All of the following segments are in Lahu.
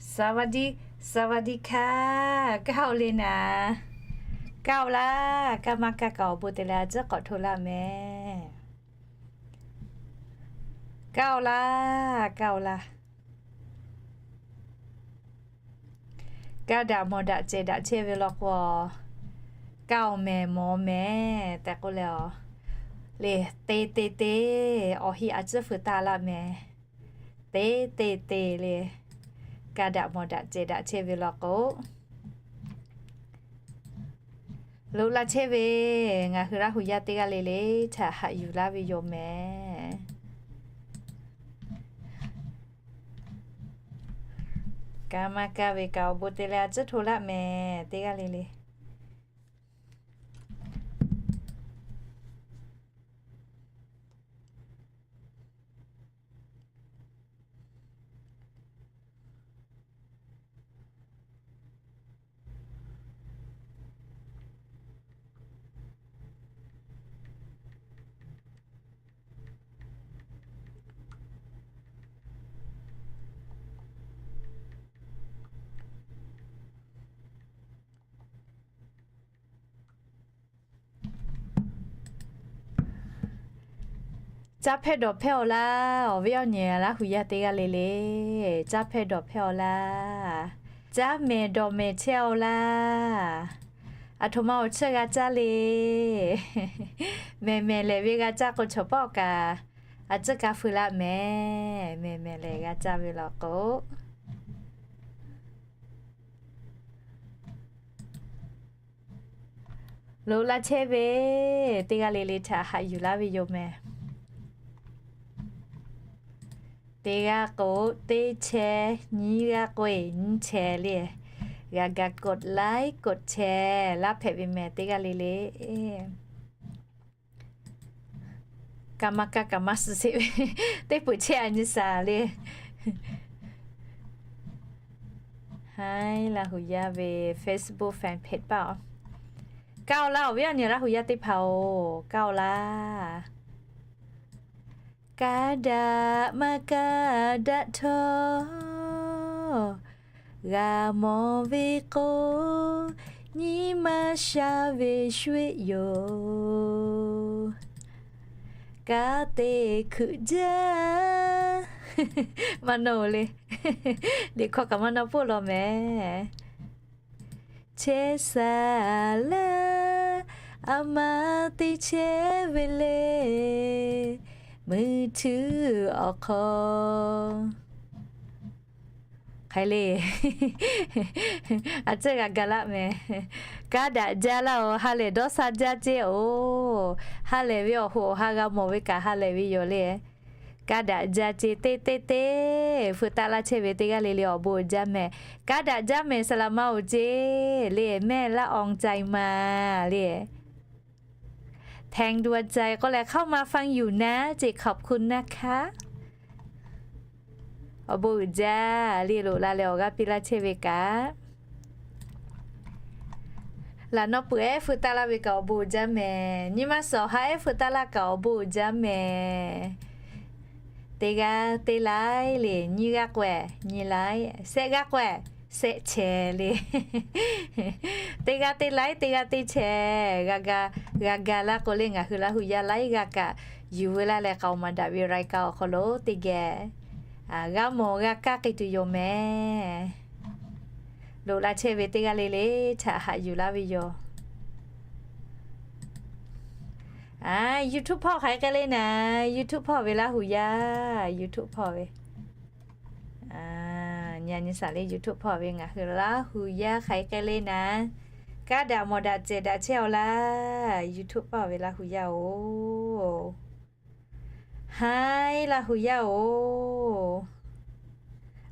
สวัสดีค่ะ Kaˇ-oˬ le naˍ. Kaˇ-oˬ laˇ. Kaˇ maˇ kaˇ kaꞈ awˬ bon te leh a ciˉ k'awꞈ hto laˇ mehˍ. Kaˇ-oˬ laˇ. Kaˇ-oˬ laˇ. Kaˇ daꞈ mawˬ daꞈ cehˬ daꞈ chehˇ ve law k'o, kaˇ-oˬ mehˍ mawˬ mehˍ tehꞈ k'oˆ leh, le te te te awˬ heˆ a ciˉ feu taˇ laˇ mehˍ. Te te te le, kaˇ daꞈ mawˬ daꞈ cehˬ daꞈ chehˇ ve law k'o, loꞈ la chehˇ ve ngaˬ hui Laˇ hu yaˇ teˇ g'aˇ le le htaꞈ haꞈ yuˬ laˇ ve yoˬ mehˍ. Kaˇ maˇ kaˇ ve kaꞈ awˬ bon te leh a ciˉ hto laˇ mehˍ teˇ g'aˇ le le. Caˇ hpehˇ dawˬ hpehˇ-aw laˇ. Awˬ viˉ awˬ nyi Laˇ hu yaˇ teˇ g'aˇ le le, caˇ hpehˇ dawˬ hpehˇ-aw laˇ. Caˇ mehˍ dawˬ mehˍ chehˇ-aw laˇ. Aˬ htoꞈ ma awˬ chiˇ g'a caˇ le. Mehˬ mehˬ lehˬ ve g'a caˇ k'o, chaw pawˆ kaꞈ a ciˉ ka feu laˇ mehˍ. Mehˬ mehˬ lehˬ g'a caˇ ve law k'o, loꞈ la chehˇ ve teˇ g'aˇ le le htaꞈ haꞈ yuˬ laˇ ve yoˬ mehˍ. Teˇ g'aˇ k'o teˇ chehˇ, nyiˇ g'aˇ k'o nyiˇ chehˇ le. G'a ga กดไลค์ กดแชร์ laˇ hpehꞈ ve mehˍ teˇ g'aˇ le le. Kaˇ maˇ kaˇ kaꞈ maˇ suh sheˍ ve, teˇ peuˬ chehˇ a nyi shaˍ le. Haiˉ, Laˇ hu yaˇ ve Facebook fan page paˆ-oˬ. Kaˇ-oˬ laˇ, awˬ viˉ awˬ nyi Laˇ hu yaˇ teˇ hpaˍ-oˬ, kaˇ-oˬ laˇ. Kaˇ daꞈ maˇ kaˇ daꞈ htawˇ, g'a mawˬ ve k'o, nyi ma sha ve shueˆ yoˬ. Kaˇ te hkuiꞈ jaˇ. Maˇ nawˬ le. Liꞈ hkawˇ kaꞈ maˇ nawˬ peuˬ law mehˍ. Chehˇ sha laˇ, a ma te chehˇ ve le, mui htuˇ awˬ hk'aw. Hk'aˬ le, a ciˉ g'a ga laˇ mehˍ. Kaˇ daꞈ jaˇ laˇ-oˬ, ha lehˬ dawˇ sha jaˇ ceˇ-oˬ. Ha lehˬ ve awˬ hoꞈ awˬ ha g'a mawˬ ve kaꞈ ha lehˬ ve yoˬ le. Kaˇ daꞈ jaˇ ceˇ, teˇ teˇ teˇ feu taˆ laˇ chehˇ ve teˇ g'aˇ le le awˬ bon uiˍ jaˇ mehˍ. Kaˇ daꞈ jaˇ mehˍ, saˍ laꞈ ma-oˬ ceˇ le, mehˆ laˇ awˬ cai ma le. แทงดวงใจ k'oˆ leh เข้ามาฟังอยู่นะ ceˇ ขอบคุณนะคะ. Awˬ bon uiˍ jaˇ le, loꞈ la leh awˬ g'aˇ piˇ laˇ chehˇ ve kaꞈ, laꞈ nawˉ peuˬ ehˉ feu taˆ laˇ ve kaꞈ awˬ bon uiˍ jaˇ mehˍ. Nyi ma suhˍ awˬ ha ehˉ feu taˆ laˇ kaꞈ awˬ bon uiˍ jaˇ mehˍ. Teˇ g'aˇ teˇ laiˉ le, nyiˇ g'aˇ k'o nyiˇ laiˉ, shehˆ g'aˇ k'o shehˆ chehˇ le. Teˇ g'aˇ teˇ laiˉ, teˇ g'aˇ teˇ chehˇ, g'a ga, g'a ga laˇ k'o le, ngaˬ hui Laˇ hu yaˇ laiˉ g'aˇ kaꞈ yuˬ veu laˇ leh k'aoˍ maˍ daꞈ ve รายการ awˬ hk'aw lo teˇ geh g'a mawˬ g'a kaˇ k'ai tuˬ yoˬ mehˍ. Loꞈ la chehˇ ve teˇ g'aˇ le le htaꞈ haꞈ yuˬ laˇ ve yoˬ. YouTube hpawˇ hk'aˬ hk'e k'ai le naˍ, YouTube hpawˇ ve Laˇ hu yaˇ, YouTube hpawˇ ve, nyi nyi shaˍ le, YouTube hpawˇ ve ngaˬ hui Laˇ hu yaˇ hk'aˬ hk'e k'ai le naˍ, kaˇ daꞈ mawˬ daꞈ cehˬ daꞈ chehˇ-aw laˇ. YouTube hpawˇ ve Laˇ hu yaˇ-oˬ, haiˉ Laˇ hu yaˇ-oˬ,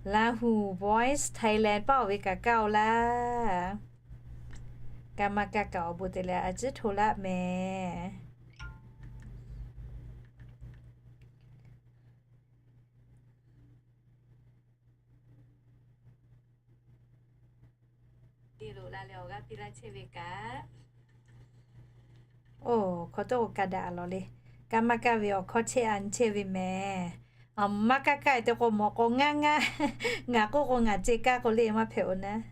Laˇ hu Voice Thailand paˆ-oˬ ve kaꞈ kaˇ-oˬ laˇ. Kaˇ maˇ kaˇ kaꞈ awˬ bon te leh a ciˉ hto laˇ mehˍ. Te loꞈ la leh awˬ g'aˇ piˇ laˇ chehˇ ve kaꞈ, oˇ hk'aw tawˇ k'o kaˇ daꞈ lawˬ le. Kaˇ maˇ kaˇ ve awˬ hkawˇ chehˇ a nyi chehˇ ve mehˍ. Maˇ kaˇ kaˇ te k'o mawˬ k'o ngaˇ ngaˇ, ngaˬ k'oˆ k'o ngaˬ ce kaˇ k'o le maˇ hpehꞈ-oˬ naˉ.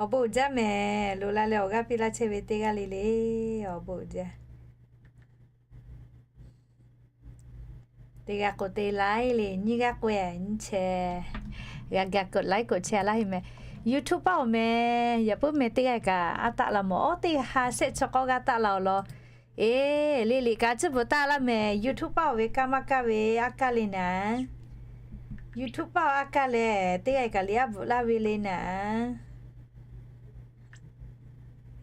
Awˬ bon uiˍ jaˇ mehˍ. Loꞈ la leh awˬ g'aˇ piˇ laˇ chehˇ ve teˇ g'aˇ le le, awˬ bon uiˍ jaˇ. Teˇ g'aˇ k'o te laiˉ le, nyiˇ g'aˇ k'o nyiˇ chehˇ. G'a ga กดไลค์ กดแชร์ laˇ heˆ mehˍ. YouTube paˆ awˬ mehˍ, yaꞈ puiˉ mehˍ teˇ g'aˇ kaꞈ a taˆ la mawˬ. Oˇ teˇ ha sehˆ chi k'awˇ g'aˇ taˆ la awˬ lawn. Eˬ, le liꞈ kaꞈ a ciˉ bvuhꞈ taˆ laˇ mehˍ. YouTube paˆ awˬ ve kaˇ maˇ kaˇ ve a kaˇ le naˍ. YouTube paˆ awˬ a kaˇ lehˬ, teˇ g'aˇ kaꞈ liꞈ aˉ bvuhꞈ laˇ ve le naˍ.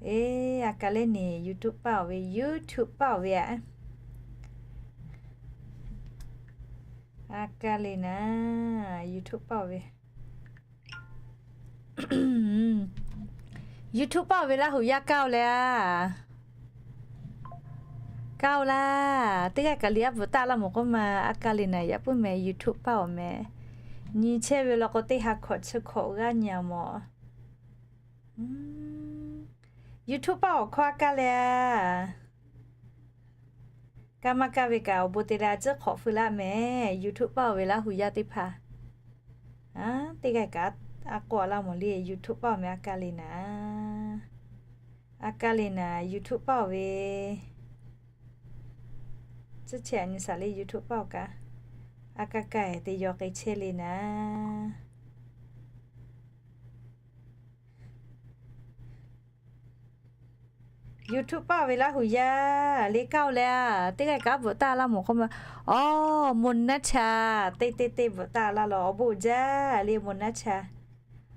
Eˬ, a kaˇ lehˬ neˍ, YouTube paˆ awˬ ve, YouTube paˆ awˬ ve aꞈ. A kaˇ le naˍ, YouTube paˆ awˬ ve. YouTube paˆ awˬ ve Laˇ huˍ yaˇ kaˇ-oˬ leh a. Kaˇ-oˬ laˇ. Teˇ g'aˇ kaꞈ liꞈ aˉ bvuhꞈ taˆ laˇ mawˬ k'oˆ ma, a kaˇ le naˍ, yaꞈ puiˉ mehˍ YouTube paˆ awˬ mehˍ. Nyi chehˇ ve law k'o teˇ ha hkawꞈ chi hkawꞈ g'aˇ nyi-a mawˬ. YouTube paˆ awˬ hkawˇ a kaˇ leh a. Kaˇ maˇ kaˇ ve kaꞈ awˬ bon te leh a ciˉ hk'awꞈ feu laˇ mehˍ. YouTube paˆ awˬ ve Laˇ huˍ yaˇ teˇ hpaˍ. Teˇ g'aˇ kaꞈ a k'oˆ a laˇ mawˬ le, YouTube paˆ awˬ mehˍ a kaˇ le naˍ. A kaˇ le naˍ, YouTube paˆ awˬ ve. Tcuhˉ chehˇ a nyi shaˍ le YouTube paˆ awˬ kaꞈ. A kaˇ kaˇ te yaw k'ai chehˇ le naˍ. YouTube paˆ ve Laˇ huˍ yaˇ le kaˇ-oˬ leh a, teˇ g'aˇ kaꞈ bvuhꞈ taˆ laˇ mawˬ k'oˆ ma. Awˬ, Moˍ naˉ cha, teˇ teˇ teˇ bvuhꞈ taˆ laˇ law, awˬ bon uiˍ jaˇ le Moˍ naˉ cha.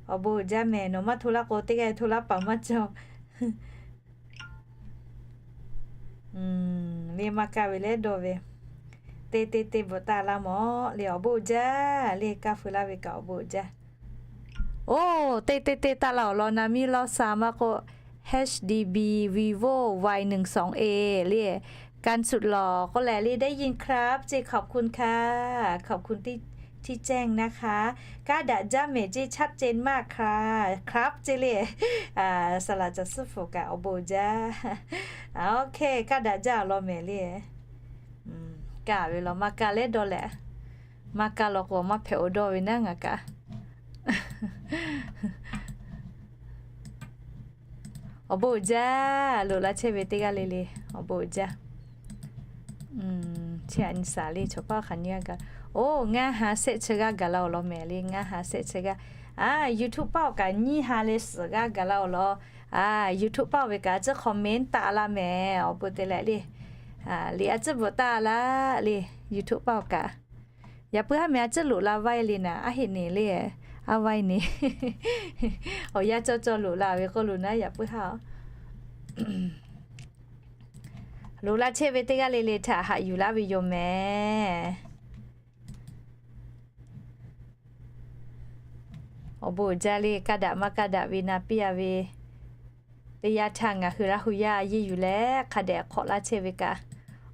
Awˬ bon uiˍ jaˇ mehˍ, nawˬ maˇ hto laˇ k'o teˇ g'aˇ hto laˇ paˍ maˇ cawˬ. Le maˇ kaˇ ve leh dawˇ ve, teˇ teˇ teˇ bvuhꞈ taˆ laˇ mawˬ le awˬ bon uiˍ jaˇ le kaˇ feu laˇ ve kaꞈ awˬ bon uiˍ jaˇ. Oˇ, teˇ teˇ teˇ taˆ laˇ awˬ lawn na miˇ lawˇ sha maˇ k'oˆ, H D B Vivo Y หนึ่งสอง A le, การสุดหล่อ k'oˆ leh le ได้ยินครับ ceˇ ขอบคุณค่ะ ขอบคุณที่แจ้งนะคะ kaˇ daꞈ jaˇ mehˍ ceˇ ชัดเจนมากค่ะ ครับ ceˇ le. Saˍ laꞈ caˬ suhˉ hpu kaꞈ awˬ bon uiˍ jaˇ. Oˇ hk'e kaˇ daꞈ jaˇ awˬ lawn mehˍ le. Kaˇ ve law maˇ kaˇ leh dawˇ leh, maˇ kaˇ law k'o maˇ hpehꞈ-oˬ dawˇ ve naˉ ngaˬ kaꞈ. Awˬ bon uiˍ jaˇ. Loꞈ la chehˇ ve teˇ g'aˇ le le, awˬ bon uiˍ jaˇ. Chi aꞈ nyi shaˍ le chaw paˇ hk'aˬ nyi g'aˇ gaˬ. Oˇ, ngaˇ ha sehˆ chi g'aˇ gaˬ la awˬ lawn mehˍ le, ngaˇ ha sehˆ chi g'aˇ. YouTube paˆ awˬ kaꞈ nyiˇ ha leh suhˍ g'aˇ gaˬ la awˬ lawn. YouTube paˆ awˬ ve kaꞈ a ciˉ comment taˆ laˇ mehˍ, awˬ bon te leh le. Liꞈ a ciˉ bvuhꞈ taˆ laˇ le, YouTube paˆ awˬ kaꞈ. Yaꞈ puiˉ haˉ mehˍ a ciˉ loꞈ la vaiˇ le naˍ, aˉ heˆ neˍ le, aˉ vaiˇ neˍ. Awˬ yanˇ cawˇ cawˇ loꞈ la ve k'oˆ lo naˉ yaꞈ puiˉ haˉ. Loꞈ la chehˇ ve teˇ g'aˇ le le htaꞈ haꞈ yuˬ laˇ ve yoˬ mehˍ. Awˬ bon uiˍ jaˇ le, kaˇ daꞈ maˇ kaˇ daꞈ ve na piˇ a ve, teˇ yanˇ htaˇ ngaˬ hui Laˇ huˍ yaˇ a yeˇ yuˬ leh hk'a dehꞈ hk'awꞈ laˇ chehˇ ve kaꞈ,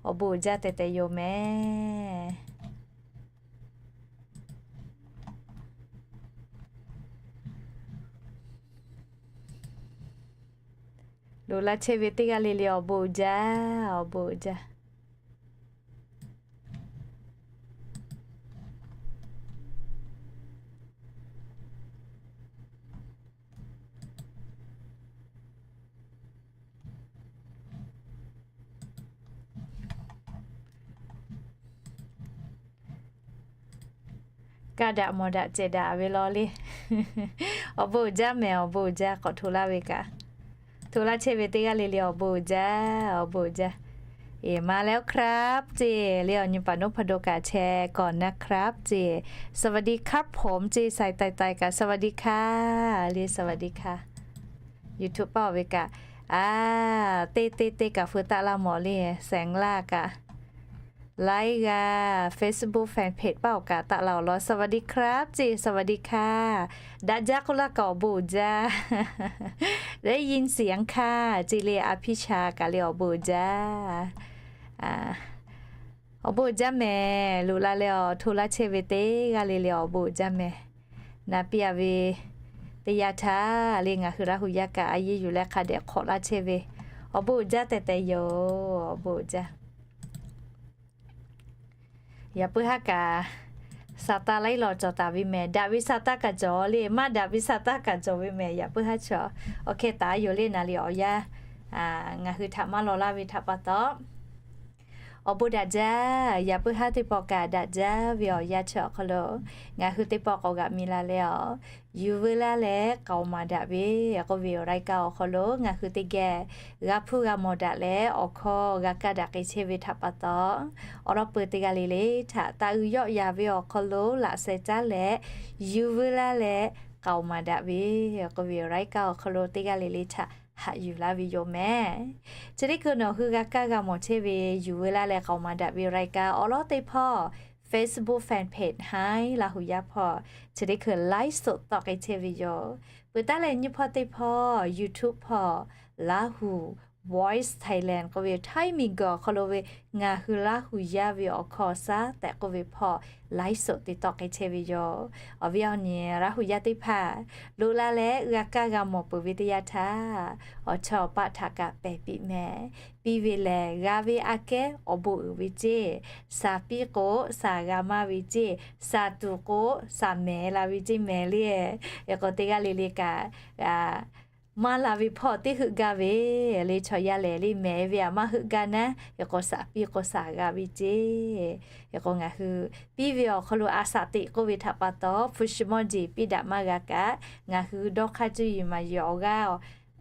awˬ bon uiˍ jaˇ tehꞈ tehꞈ yoˬ mehˍ. Loꞈ la chehˇ ve teˇ g'aˇ le le awˬ bon uiˍ jaˇ, awˬ bon uiˍ jaˇ. Kaˇ daꞈ mawˬ daꞈ cehˬ daꞈ ve law le. Awˬ bon uiˍ jaˇ mehˍ, awˬ bon uiˍ jaˇ k'awꞈ hto laˇ ve kaꞈ. Hto laˇ chehˇ ve teˇ g'aˇ le le awˬ bon uiˍ jaˇ, awˬ bon uiˍ jaˇ. Eˬ, มาแล้วครับ ceˇ le awˬ nyi paˍ นพดล kaꞈ แชร์ก่อนนะครับ ceˇ. สวัสดีครับผม ceˇ, Saiˍ taiˍ taiˍ kaꞈ สวัสดีค่ะ le สวัสดีค่ะ. YouTube paˆ awˬ ve kaꞈ, a, teˇ teˇ teˇ kaꞈ feu taˆ laˇ mawˬ le, Sehˍ laˇ kaꞈ. Laiˉ g'aˇ Facebook fanpage paˆ awˬ kaꞈ taˆ la awˬ lawn สวัสดีครับ ceˇ, สวัสดีค่ะ. Daꞈ jaˇ k'oˆ laˇ kaꞈ awˬ bon uiˍ jaˇ. ได้ยินเสียงค่ะ ceˇ le, a hpiˇ sha kaꞈ le awˬ bon uiˍ jaˇ. Awˬ bon uiˍ jaˇ mehˍ, loꞈ la leh awˬ hto laˇ chehˇ ve teˇ g'aˇ le le awˬ bon uiˍ jaˇ mehˍ. Na piˇ a ve, teˇ yanˇ htaˇ le ngaˬ hui Laˇ huˍ yaˇ kaꞈ a yeˇ yuˬ leh hk'a dehꞈ hk'awꞈ laˇ chehˇ ve, awˬ bon uiˍ jaˇ tehꞈ tehꞈ yoˬ, awˬ bon uiˍ jaˇ. Yaꞈ puiˉ haˉ kaꞈ, sa taˇ laiˉ law cawˬ taˍ ve mehˍ. Daꞈ ve sa taˇ kaꞈ cawˬ le, maˇ daꞈ ve sa taˇ kaꞈ cawˬ ve mehˍ. Yaꞈ puiˉ haˉ chaw, awˬ hk'e taˍ yoˬ le. Naˍ liꞈ awˬ yanˇ ngaˬ hui htaꞈ maˇ law laˇ ve htaꞈ pa taw, awˬ bon daꞈ jaˇ. Yaꞈ puiˉ haˉ teˇ pawˆ kaꞈ daꞈ jaˇ ve awˬ yanˇ chi awˬ hk'aw lo ngaˬ hui teˇ pawˆ k'awꞈ g'aꞈ mi la leh, awˬ yuˬ veu laˇ leh k'aoˍ maˍ daꞈ ve k'oˆ ve awˬ รายการ awˬ hk'aw lo ngaˬ hui teˇ geh g'a hpuˇ g'a mawˬ daꞈ leh, awˬ hkawˇ g'a kaˇ daꞈ k'ai chehˇ ve htaꞈ pa taw, awˬ lawn peuˬ teˇ g'aˇ le le htaꞈ taˇ uiˍ yawˆ yan ve awˬ hk'aw lo laꞈ sheh caˉ leh, yuˬ veu laˇ leh k'aoˍ maˍ daꞈ ve k'oˆ ve awˬ รายการ awˬ hk'aw lo teˇ g'aˇ le le htaꞈ haꞈ yuˬ laˇ ve yoˬ mehˍ. Chi teˇ hkui nawˬ hui g'a kaˇ g'a mawˬ chehˇ ve yuˬ veu laˇ leh k'aoˍ maˍ daꞈ ve รายการ awˬ lawn teˇ hpawˇ Facebook fan page Haiˉ Laˇ huˍ yaˇ hpawˇ chi teˇ hkui ไลฟ์สด tawˆ k'ai chehˇ ve yoˬ. Peuˬ taˉ leh nyiˇ hpawˇ teˇ hpawˇ YouTube hpawˇ Laˇ huˍ Voice Thailand k'oˆ ve Htaiˇ miˬguiˬ awˬ hk'aw lo ve ngaˬ hui Laˇ huˍ yaˇ ve awˬ hkawˇ awˬ saˉ tehꞈ k'oˆ ve hpawˇ ไลฟ์สด te tawˆ k'ai chehˇ ve yoˬ. Awˬ viˉ awˬ nyi Laˇ huˍ yaˇ teˇ hpaˍ loꞈ la leh g'a kaˇ g'a mawˬ peuˬ ve teˇ yanˇ htaˇ, awˬ chawˇ awˬ paˆ htaꞈ kaꞈ pehˬ piˇ mehˍ. Piˇ ve lehˬ, g'a ve aꞈ kehˉ awˬ bon uiˍ ve ceˇ, shaˍ piˇ k'o shaˍ g'a maˇ ve ceˇ, shaˍ tuˬ k'o shaˍ mehˍ la ve ceˇ mehˍ le. Hk'e k'o teˇ g'aˇ le le kaꞈ maˇ la ve hpawˇ teˇ heuˆ gaˇ ve le. Chaw yaˇ lehˬ le mehˍ ve aꞈ maˇ heuˆ gaˇ naˉ, hk'e k'o shaˍ piˇ k'o shaˍ g'a ve ceˇ. Hk'e k'o ngaˬ hui piˇ ve awˬ hk'aw lo a shaꞈ teꞈ k'oˆ ve htaꞈ pa taw, hpu shi mawˇ jeˬ piˇ daꞈ maˇ g'a kaꞈ, ngaˬ hui dawˇ hk'aˇ cuˇ yiˍ maˍ yiˍ awˬ g'aˇ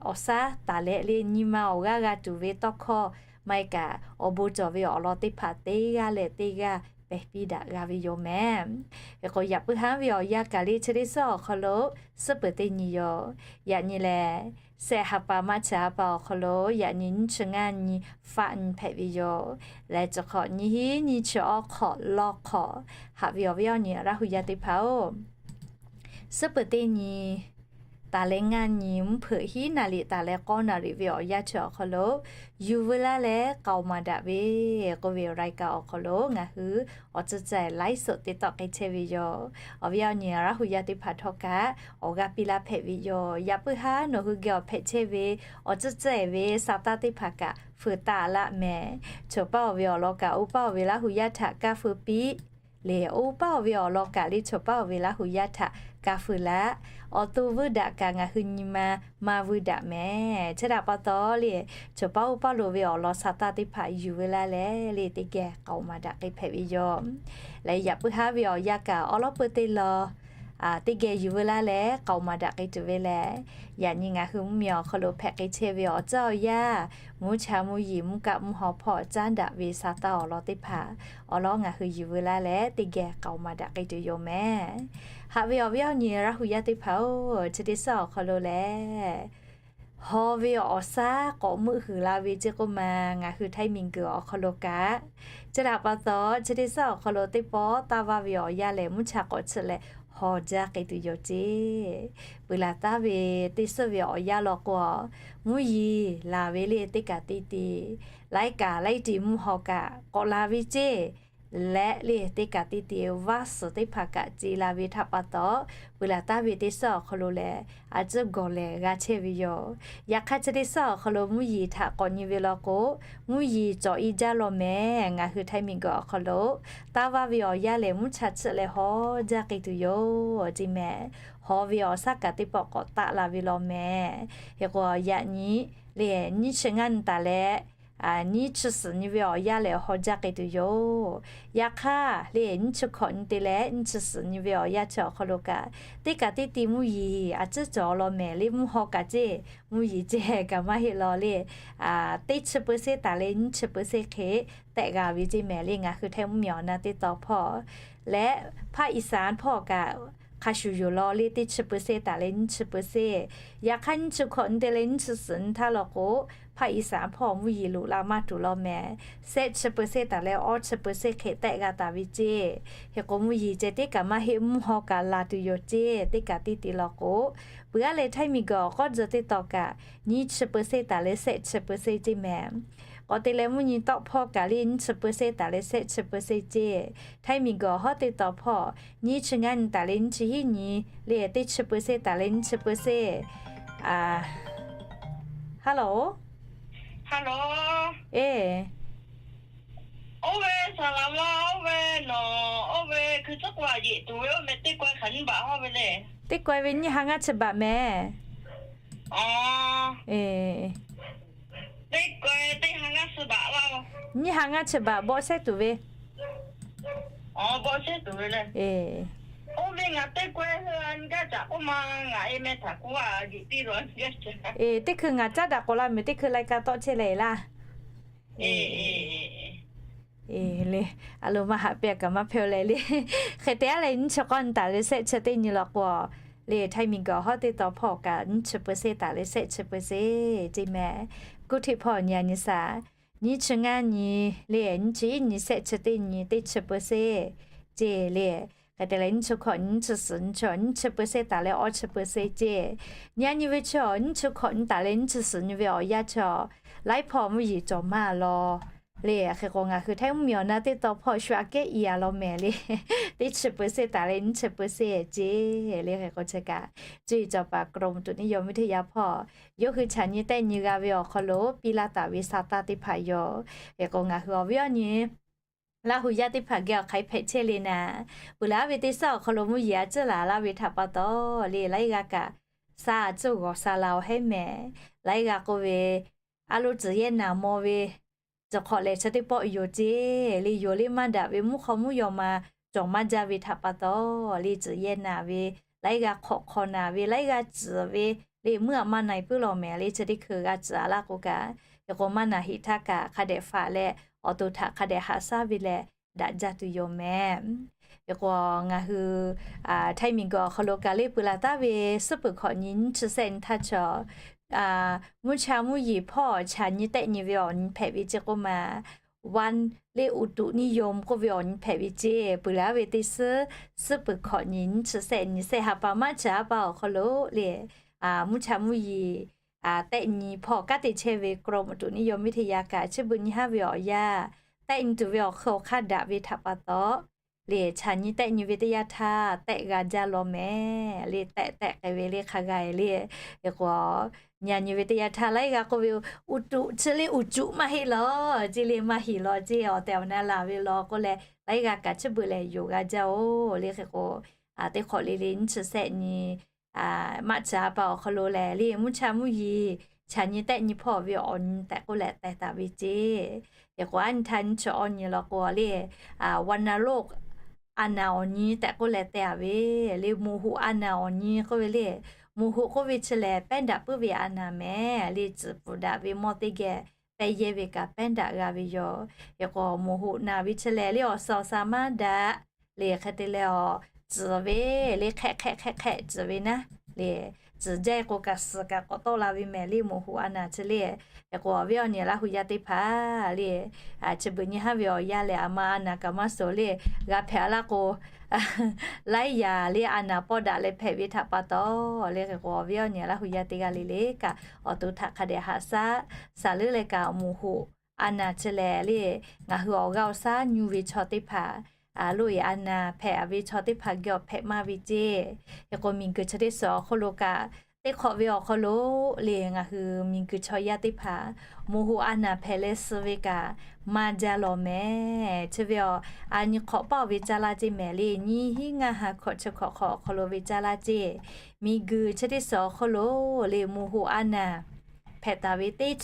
awˬ saˉ taˍ leh le, nyi ma awˬ g'aˇ g'a tuˬ ve tawˇ hkawˇ maˇ heˆ kaꞈ, awˬ bon cawˬ ve awˬ lawn teˇ hpaˍ teˇ g'aˇ leh teˇ g'aˇ pehˬ piˇ daꞈ g'a ve yoˬ mehˍ. Hk'e k'o yaꞈ puiˉ haˉ ve awˬ yanˇ kaꞈ le chi teˇ suhˉ awˬ hk'aw lo suhˉ peuˬ teˇ nyi yoˬ. Yaꞈ nyi lehˬ, shehˆ ha pa March ha pa awˬ hk'aw lo yaꞈ nyi nyiˇ chi ngaˇ nyi faˆ nyi hpehꞈ ve yoˬ. Leh chi hk'awꞈ nyiˇ hinˉ nyiˇ chi awˇ hk'awꞈ lawˇ hk'awꞈ, haꞈ ve awˬ viˉ awˬ nyi Laˇ huˍ yaˇ teˇ hpaˍ-oˬ, suhˉ peuˬ teˇ nyi taˍ leh ngaˇ nyi mvuhˇ hpeuꞈ hiˉ naˍ riˍ taˍ leh k'awˇ naˍ riˍ ve awˬ yanˇ chi awˬ hk'aw lo, yuˬ veu laˇ leh k'aoˍ maˍ daꞈ ve k'oˆ ve awˬ รายการ awˬ hk'aw lo ngaˬ hui awˬ ceuˬ ceh ไลฟ์สด te tawˆ k'ai chehˇ ve yoˬ. Awˬ viˉ awˬ nyi Laˇ huˍ yaˇ teˇ hpaˍ htawˇ kaꞈ awˬ g'aˇ piˇ laˇ hpehꞈ ve yoˬ. Yaꞈ puiˉ haˉ nawˬ hui geh awˬ hpehꞈ chehˇ ve awˬ ceuˬ ceh ve sa taˇ teˇ hpaˍ kaꞈ feu taˍ laˇ mehˍ. Choˬ paˇ-oˬ ve awˬ lawn kaꞈ oˇ paˇ-oˬ ve Laˇ huˍ yaˇ htaꞈ kaˇ feu piˇ le, oˇ paˇ-oˬ ve awˬ lawn kaꞈ le choˬ paˇ-oˬ ve Laˇ huˍ yaˇ htaꞈ kaˇ feu laˇ. Awˬ to vuiˇ daꞈ kaꞈ ngaˬ hui nyi ma maˇ vuiˇ daꞈ mehˍ. Chi htaꞈ pa taw le, choˬ paˇ oˇ paˇ lo ve awˬ lawn sa taˇ teˇ hpaˍ yuˬ veu laˇ leh le teˇ geh k'aoˍ maˍ daꞈ k'ai hpehꞈ ve yoˬ. Leh yaꞈ puiˉ haˉ ve awˬ yanˇ kaꞈ awˬ lawn peuˬ teˇ lawn teˇ geh yuˬ veu laˇ leh k'aoˍ maˍ daꞈ k'ai tuˬ ve lehˬ, yaꞈ nyi ngaˬ hui mvuhˇmiˬ awˬ hk'aw lo hpehꞈ k'ai chehˇ ve awˬ ceuˬ awˬ yanˇ, mvuhˇ cha mvuhˇ yeˬ mvuhˇ kaˆ mvuhˇ haw hpawˇ caˉ daꞈ ve sa taˇ awˬ lawn teˇ hpaˍ awˬ lawn ngaˬ hui yuˬ veu laˇ leh teˇ geh k'aoˍ maˍ daꞈ k'ai tuˬ yoˬ mehˍ. Haꞈ ve awˬ viˉ awˬ nyi Laˇ huˍ yaˇ teˇ hpaˍ-oˬ, chi teˇ suhˉ awˬ hk'aw lo lehˬ, haw ve awˬ saˉ k'awꞈ meuˆ huiˍ la ve ceˇ k'oˆ ma, ngaˬ hui Htaiˇ miˬguiˬ awˬ hk'aw lo kaꞈ, chi htaꞈ pa taw chi teˇ suhˉ awˬ hk'aw lo teˇ pawˆ taˇ vaˇ ve awˬ yanˇ lehˬ mvuhˇ cha k'awꞈ chiˆ leh haw jaˇ k'ai tuˬ yoˬ ceˇ. Peuˬ laˬ taˍ ve teˇ suhˉ ve awˬ yanˇ law k'o, mvuhˇ yeˬ laˬ ve le teˇ kaꞈ teˇ te, laiˉ kaꞈ laiˉ tiꞈ mvuhˇ haw kaꞈ k'awꞈ la ve ceˇ. Leh le teˇ kaꞈ teˇ te vaˇ suhˍ teˇ hpaˍ kaꞈ ce la ve htaꞈ pa taw, peuˬ laˬ taˍ ve teˇ suhˉ awˬ hk'aw lo lehˬ a ciˉ gawˬ lehˬ g'a chehˇ ve yoˬ. Yaꞈ hk'aˇ chi teˇ suhˉ awˬ hk'aw lo mvuhˇ yeˬ htaꞈ k'awꞈ nyi ve law k'o, mvuhˇ yeˬ cawˬ e jaˇ law mehˍ. Ngaˬ hui Htaiˇ miˬguiˬ awˬ hk'aw lo taˇ vaˇ ve awˬ yanˇ lehˬ mvuhˇ cha chiˆ leh haw jaˇ k'ai tuˬ yoˬ ceˇ mehˍ. Haw ve awˬ saˉ kaꞈ teˇ pawˆ k'awꞈ taˆ la ve law mehˍ. Hk'e k'o yaꞈ nyi le nyiˇ chi ngaˇ nyi taˍ leh nyiˇ chi suhˍ nyi ve awˬ yanˇ lehˬ haw jaˇ k'ai tuˬ yoˬ. Yaꞈ hk'aˇ le nyiˇ chi hkawꞈ nyi te leh nyiˇ chi suhˍ nyi ve awˬ yanˇ chi awˬ hk'aw lo kaꞈ, teˇ kaꞈ teˇ te mvuhˇ yeˬ a ciˉ cawˬ law mehˍ le mvuhˇ haw kaꞈ ceˇ, mvuhˇ yeˬ ceh kaꞈ maˇ heˆ law le, teˇ chi เปอร์เซ็นต์ taˍ leh nyiˇ chi เปอร์เซ็นต์ hk'e tehˆ g'a ve ceˇ mehˍ le ngaˬ hui Htaiˇ mvuhˇmiˬ awˬ na teˇ taw hpawˇ leh ภาคอีสาน hpawˇ kaꞈ hk'a shuˍ yoˬ law le teˇ chi เปอร์เซ็นต์ taˍ leh nyiˇ chi เปอร์เซ็นต์. Yaꞈ hk'aˇ nyiˇ chi hkawꞈ nyi te leh nyiˇ chi suhˍ nyi htaˇ law k'o, ภาคอีสาน hpawˇ mvuhˇ yeˬ loꞈ la maˇ tuˬ law mehˍ. Shehˆ chi เปอร์เซ็นต์ taˍ leh awˇ chi เปอร์เซ็นต์ hk'e tehˆ g'a taˍ ve ceˇ. Hk'e k'o mvuhˇ yeˬ ceh teˇ kaꞈ maˇ heˆ mvuhˇ haw kaꞈ laˬ tuˬ yoˬ ceˇ. Teˇ kaꞈ teˇ te law k'o, peuˬ aˉ leh Htaiˇ miˬguiˬ awˬ k'awˇ tcuh teˇ taw kaꞈ nyiˇ chi เปอร์เซ็นต์ taˍ leh shehˆ chi เปอร์เซ็นต์ ceˇ mehˍ. K'awꞈ te leh mvuhˇ nyi tawˆ hpawˇ kaꞈ le nyiˇ chi เปอร์เซ็นต์ taˍ leh shehˆ chi เปอร์เซ็นต์ ceˇ. Htaiˇ miˬguiˬ awˬ hawˉ teˇ taw hpawˇ nyiˇ chi ngaˇ nyi taˍ leh nyiˇ chi hiˉ nyi le teˇ chi เปอร์เซ็นต์ taˍ leh nyiˇ chi เปอร์เซ็นต์. Hello, hello, e, oˇ ve saˍ laˍ ma oˇ ve Nawˬ oˇ ve hkui tcuhˉ k'o a yeꞈ tuˬ ve oˇ meh teˇ kawehˇ hk'aˬ nyiˇ baꞈ haw ve le. Teˇ kawehˇ ve nyiˇ ha ngaˇ chi baꞈ meh. Nyiˇ ha ngaˇ chi baꞈ bawˆ sehˉ tuˬ ve. Eˬ, teˇ hkui ngaˬ caˉ daꞈ k'awꞈ la meh, teˇ hkui lai ka tawˆ chehˇ leh laˇ. Eˬ, le, a lo maˇ haꞈ pehnˇ kaꞈ maˇ hpehꞈ leh le. Hk'e te a leh nyiˇ chi k'awˇ nyi taˍ leh sehˆ chi teˇ nyi law k'o, le Htaiˇ miˬguiˬ awˬ hawˉ teˇ taw hpawˇ kaꞈ nyiˇ chi เปอร์เซ็นต์ taˍ leh sehˆ chi เปอร์เซ็นต์ ceˇ meh. Kuˇ hteˆ hpawˇ nyi a nyi shaˍ, nyiˇ chi ngaˇ nyi, le nyiˇ chi iˉ nyi sehˆ chi teˇ nyi teˇ chi เปอร์เซ็นต์ ceˇ le. Hk'e te leh nyiˇ chi hkawꞈ nyi, nyiˇ chi suhˍ nyi, chi nyiˇ chi เปอร์เซ็นต์ taˍ leh awˇ chi เปอร์เซ็นต์ ceˇ. Nyi a nyi ve chi awˬ nyiˇ chi hkawꞈ nyi taˍ leh nyiˇ chi suhˍ nyi ve awˬ yanˇ chi awˬ laiˉ hpawˇ mvuhˇ yeˬ cawˬ maˇ law. Le hk'e k'o ngaˬ hui Htaiˇ mvuhˇmiˬ awˬ na teˇ taw hpawˇ shu aꞈ kehˉ i a law meh le. Teˇ chi เปอร์เซ็นต์ taˍ leh nyiˇ chi เปอร์เซ็นต์ ceˇ le. Hk'e k'o chi kaꞈ cuˇ yiˍ cawˬ paˍ กรมอุตุนิยมวิทยา hpawˇ yawˇ hui chaꞈ nyi tehˆ nyi g'a ve awˬ hk'aw lo piˇ laˇ taˍ ve sa taˇ teˇ hpaˍ yoˬ. Hk'e k'o ngaˬ hui awˬ viˉ awˬ nyi Laˇ hu yaˇ teˇ hpaˍ geh awˬ hk'aˬ hk'e hpehꞈ chehˇ le naˍ, peuˬ leh a ve teˇ suhˉ awˬ hk'aw lo mvuhˇ yeˬ a ciˉ laˬ laˇ ve htaꞈ pa taw, le laiˉ g'aˇ kaꞈ sa a ciˉ g'awˬ sa la awˬ hehˉ mehˍ. Laiˉ g'aˇ k'oˆ ve, a lo tcuhˍ yehˇ naˍ maw ve tcuhˍ hk'awꞈ lehˬ chi teˇ pawˆ yoˬ ceˇ le, yoˬ le maˇ daꞈ ve mvuhˇ hk'aw mvuhˇ yaw ma cawˬ maˇ jaˇ ve htaꞈ pa taw, le tcuhˍ yehˇ naˍ ve, laiˉ g'aˇ hk'awꞈ hk'aw naˍ ve, laiˉ g'aˇ ciˍ ve, le meuˇ a maˇ na e puiˉ law mehˍ le chi teˇ hkui g'a ciˍ a laˇ k'o kaꞈ, hk'e k'o maˇ naˍ heˍ htaˇ kaꞈ hk'a dehꞈ faꞈ leh, awˬ to htaꞈ hk'a dehꞈ haꞈ shaˉ ve leh daꞈ jaˇ tuˬ yoˬ mehˍ. Hk'e k'o ngaˬ hui Htaiˇ miˬguiˬ awˬ hk'aw lo kaꞈ le peuˬ laˬ taˉ ve suhˉ peuˬ hkawꞈ nyi nyiˇ chi sehˆ nyi htaˇ chaw mvuhˇ cha mvuhˇ yeˬ hpawˇ chaꞈ nyi tehˆ nyi ve awˬ nyi hpehꞈ ve ceˇ k'oˆ ma, วันอุตุนิยม k'oˆ ve awˬ nyi hpehꞈ ve ceˇ. Peuˬ laˬ ve teˇ suhˉ, suhˉ peuˬ hkawꞈ nyi nyiˇ chi sehˆ nyi sehˆ ha pa maˇ chi a pa awˬ hk'aw lo le, mvuhˇ cha mvuhˇ yeˬ tehˆ nyi hpawˇ kanˉ te chehˇ ve กรมอุตุนิยมวิทยา kaꞈ chi beuꞈ nyi haˉ ve awˬ yanˇ, tehˆ nyi tuˬ ve awˬ hk'aw hk'a daꞈ ve htaꞈ pa taw, le chaꞈ nyi tehˆ nyi ve teˇ yanˇ htaˇ tehˆ g'a jaˇ law mehˍ. Le tehˆ tehˆ k'ai ve le hk'a g'a e le. Hk'e k'o nyi a nyi ve teˇ yanˇ htaˇ laiˉ g'aˇ k'oˆ ve, uˉ tuꞈ chi le uˉ cuꞈ maˇ heˆ law ceˇ le, maˇ heˍ law ceˇ, awˬ tehˬ awˬ na laˬ ve law k'oˆ leh laiˉ g'aˇ kaꞈ chi beuꞈ lehˬ yoˬ g'a jaˇ oˬ le. Hk'e k'o teˇ hk'awꞈ le le nyiˇ chi sehˆ nyi maˇ chi a pa awˬ hk'aw lo lehˬ le mvuhˇ cha mvuhˇ yeˬ chaꞈ nyi tehˆ nyi hpawˇ ve awˬ nyi tehꞈ k'oˆ leh teh taˍ ve ceˇ. Hk'e k'o a nyi htaˇ nyiˇ chi awˇ nyi law k'o le, วัณโรค a naˍ awˬ nyi tehꞈ k'oˆ leh teh a ve le, moˬ hoꞈ a naˍ awˬ nyi k'oˆ ve le. Moˬ hoꞈ k'oˆ ve chi lehˬ pehˉ daꞈ puiˉ ve a naˍ mehˍ le, tcuhˍ pfuhˍ daꞈ ve mawˇ teˇ geh pehˇ yehˇ ve kaꞈ pehˉ daꞈ g'a ve yoˬ. Hk'e k'o moˬ hoꞈ naˍ ve chi lehˬ le awˬ suhˍ awˬ shaˍ maˇ daꞈ le, hk'e te leh awˬ tcuhˍ ve le hk'ehˆ hk'ehˆ hk'ehˆ hk'ehˆ tcuhˍ ve naˉ le, tcuhˍ jaˇ e k'o kaꞈ suhˍ kaꞈ k'awꞈ tawˆ la ve mehˍ le moˬ hoꞈ a naˍ chi le. Hk'e k'o awˬ viˉ awˬ nyi Laˇ hu yaˇ teˇ hpaˍ le, chi beuꞈ nyi haˉ ve awˬ yanˇ lehˬ a ma a naˍ kaꞈ maˇ suhˍ le, g'a hpehꞈ a laˇ k'o laiˉ yaꞈ le a naˍ pawˆ daꞈ leh hpehꞈ ve htaꞈ pa taw le. Hk'e k'o awˬ viˉ awˬ nyi Laˇ hu yaˇ teˇ g'aˇ le le kaꞈ awˬ to htaꞈ hk'a dehꞈ haꞈ shaˉ, shaˍ leuˉ leh kaꞈ moˬ hoꞈ a naˍ chi lehˬ le, ngaˬ hui awˬ g'aˇ awˬ shaˉ nyu ve chaw teˇ hpaˍ, loꞈ e a naˍ hpehꞈ ve chaw teˇ hpaˍ geh awˬ hpehꞈ maˇ ve ceˇ. Hk'e k'o miˬguiˬ chi teˇ suhˍ awˬ hk'aw lo kaꞈ teˇ hk'awꞈ ve awˬ hk'aw lo le ngaˬ hui miˬguiˬ chaw yaˇ teˇ hpaˍ moˬ hoꞈ a naˍ hpehꞈ leh suh ve kaꞈ maˇ jaˇ law mehˍ. Chi ve awˬ a nyi hk'awꞈ paˇ ve caˇ laˇ ceˇ mehˍ le, nyiˇ hinˉ ngaˇ ha hkawꞈ chi hkawꞈ hk'awꞈ awˬ hk'aw lo ve caˇ laˇ ceˇ. Miˬguiˬ chi teˇ suhˍ awˬ hk'aw lo le moˬ hoꞈ a naˍ hpehꞈ taˍ ve teˇ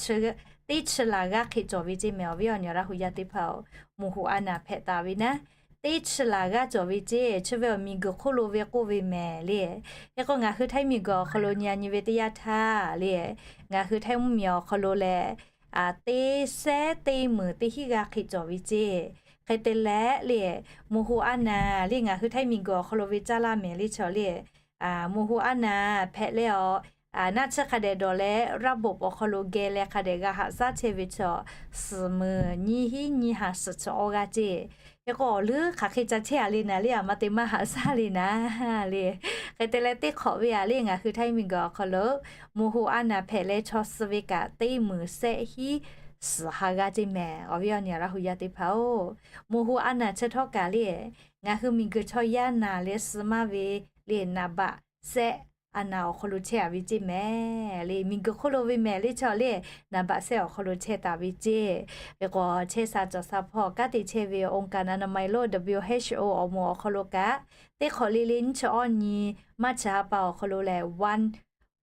chi laˬ g'aˇ hk'e cawˬ ve ceˇ mehˍ. Awˬ viˉ awˬ nyi Laˇ hu yaˇ teˇ hpaˍ-oˬ, moˬ hoꞈ a naˍ hpehꞈ taˍ ve naˉ teˇ chi laˬ g'aˇ cawˬ ve ceˇ. Chi ve awˬ miˬguiˬ hk'oˆ lo ve k'oˆ ve mehˍ le. Hk'e k'o ngaˬ hui Htaiˇ miˬguiˬ awˬ hk'aw lo nyi a nyi ve teˇ yanˇ htaˇ le, ngaˬ hui Htaiˇ mvuhˇmiˬ awˬ hk'aw lo lehˬ teˇ sehˉ teˇ meunˍ teˇ hinˉ g'aˇ hk'e cawˬ ve ceˇ. Hk'e te leh le moˬ hoꞈ a naˍ le ngaˬ hui Htaiˇ miˬguiˬ awˬ hk'aw lo ve caˇ laˇ mehˍ le chaw le, moˬ hoꞈ a naˍ hpehꞈ leh awˬ naˆ tsuhˇ hk'a dehꞈ dawˬ leh ระบบ awˬ hk'aw lo geh leh hk'a dehꞈ g'a haꞈ shaˉ chehˇ ve chaw suhˍ meunˍ nyiˇ hinˉ nyiˇ ha suhˍ chi awˬ g'aˇ ceˇ. Hk'e k'o awˬ leuˉ hk'aˬ hk'e ca chehˇ a le naˍ le, a ma te maˇ haꞈ shaˉ le naˍ le. Hk'e te leh teˇ hk'awꞈ ve a le ngaˬ hui Htaiˇ miˬguiˬ awˬ hk'aw lo moˬ hoꞈ a naˍ hpehꞈ leh chaw suh ve kaꞈ teˇ meunˍ sehˆ hinˉ suhˍ ha g'aˇ ceˇ mehˍ. Awˬ viˉ awˬ nyi Laˇ hu yaˇ teˇ hpaˍ-oˬ, moˬ hoꞈ a naˍ chi htawˇ kaꞈ le ngaˬ hui miˬguiˬ chaw yaˇ naˍ leh suh maˇ ve le naˍ baꞈ sehˆ a naˍ awˬ hk'aw lo chehˇ a ve ceˇ mehˍ le. Miˬguiˬ hk'oˆ lo ve mehˍ le chaw le, naˍ baꞈ sehˆ awˬ hk'aw lo chehˇ taˍ ve ceˇ. Hk'e k'o, chehˇ sha cawˬ sha hpawˇ kanˉ te chehˇ ve องค์การอนามัยโลก WHO awˬ moˍ awˬ hk'aw lo kaꞈ, teˇ hk'awꞈ le le nyiˇ chi awˇ nyi March ha pa awˬ hk'aw lo lehˬ,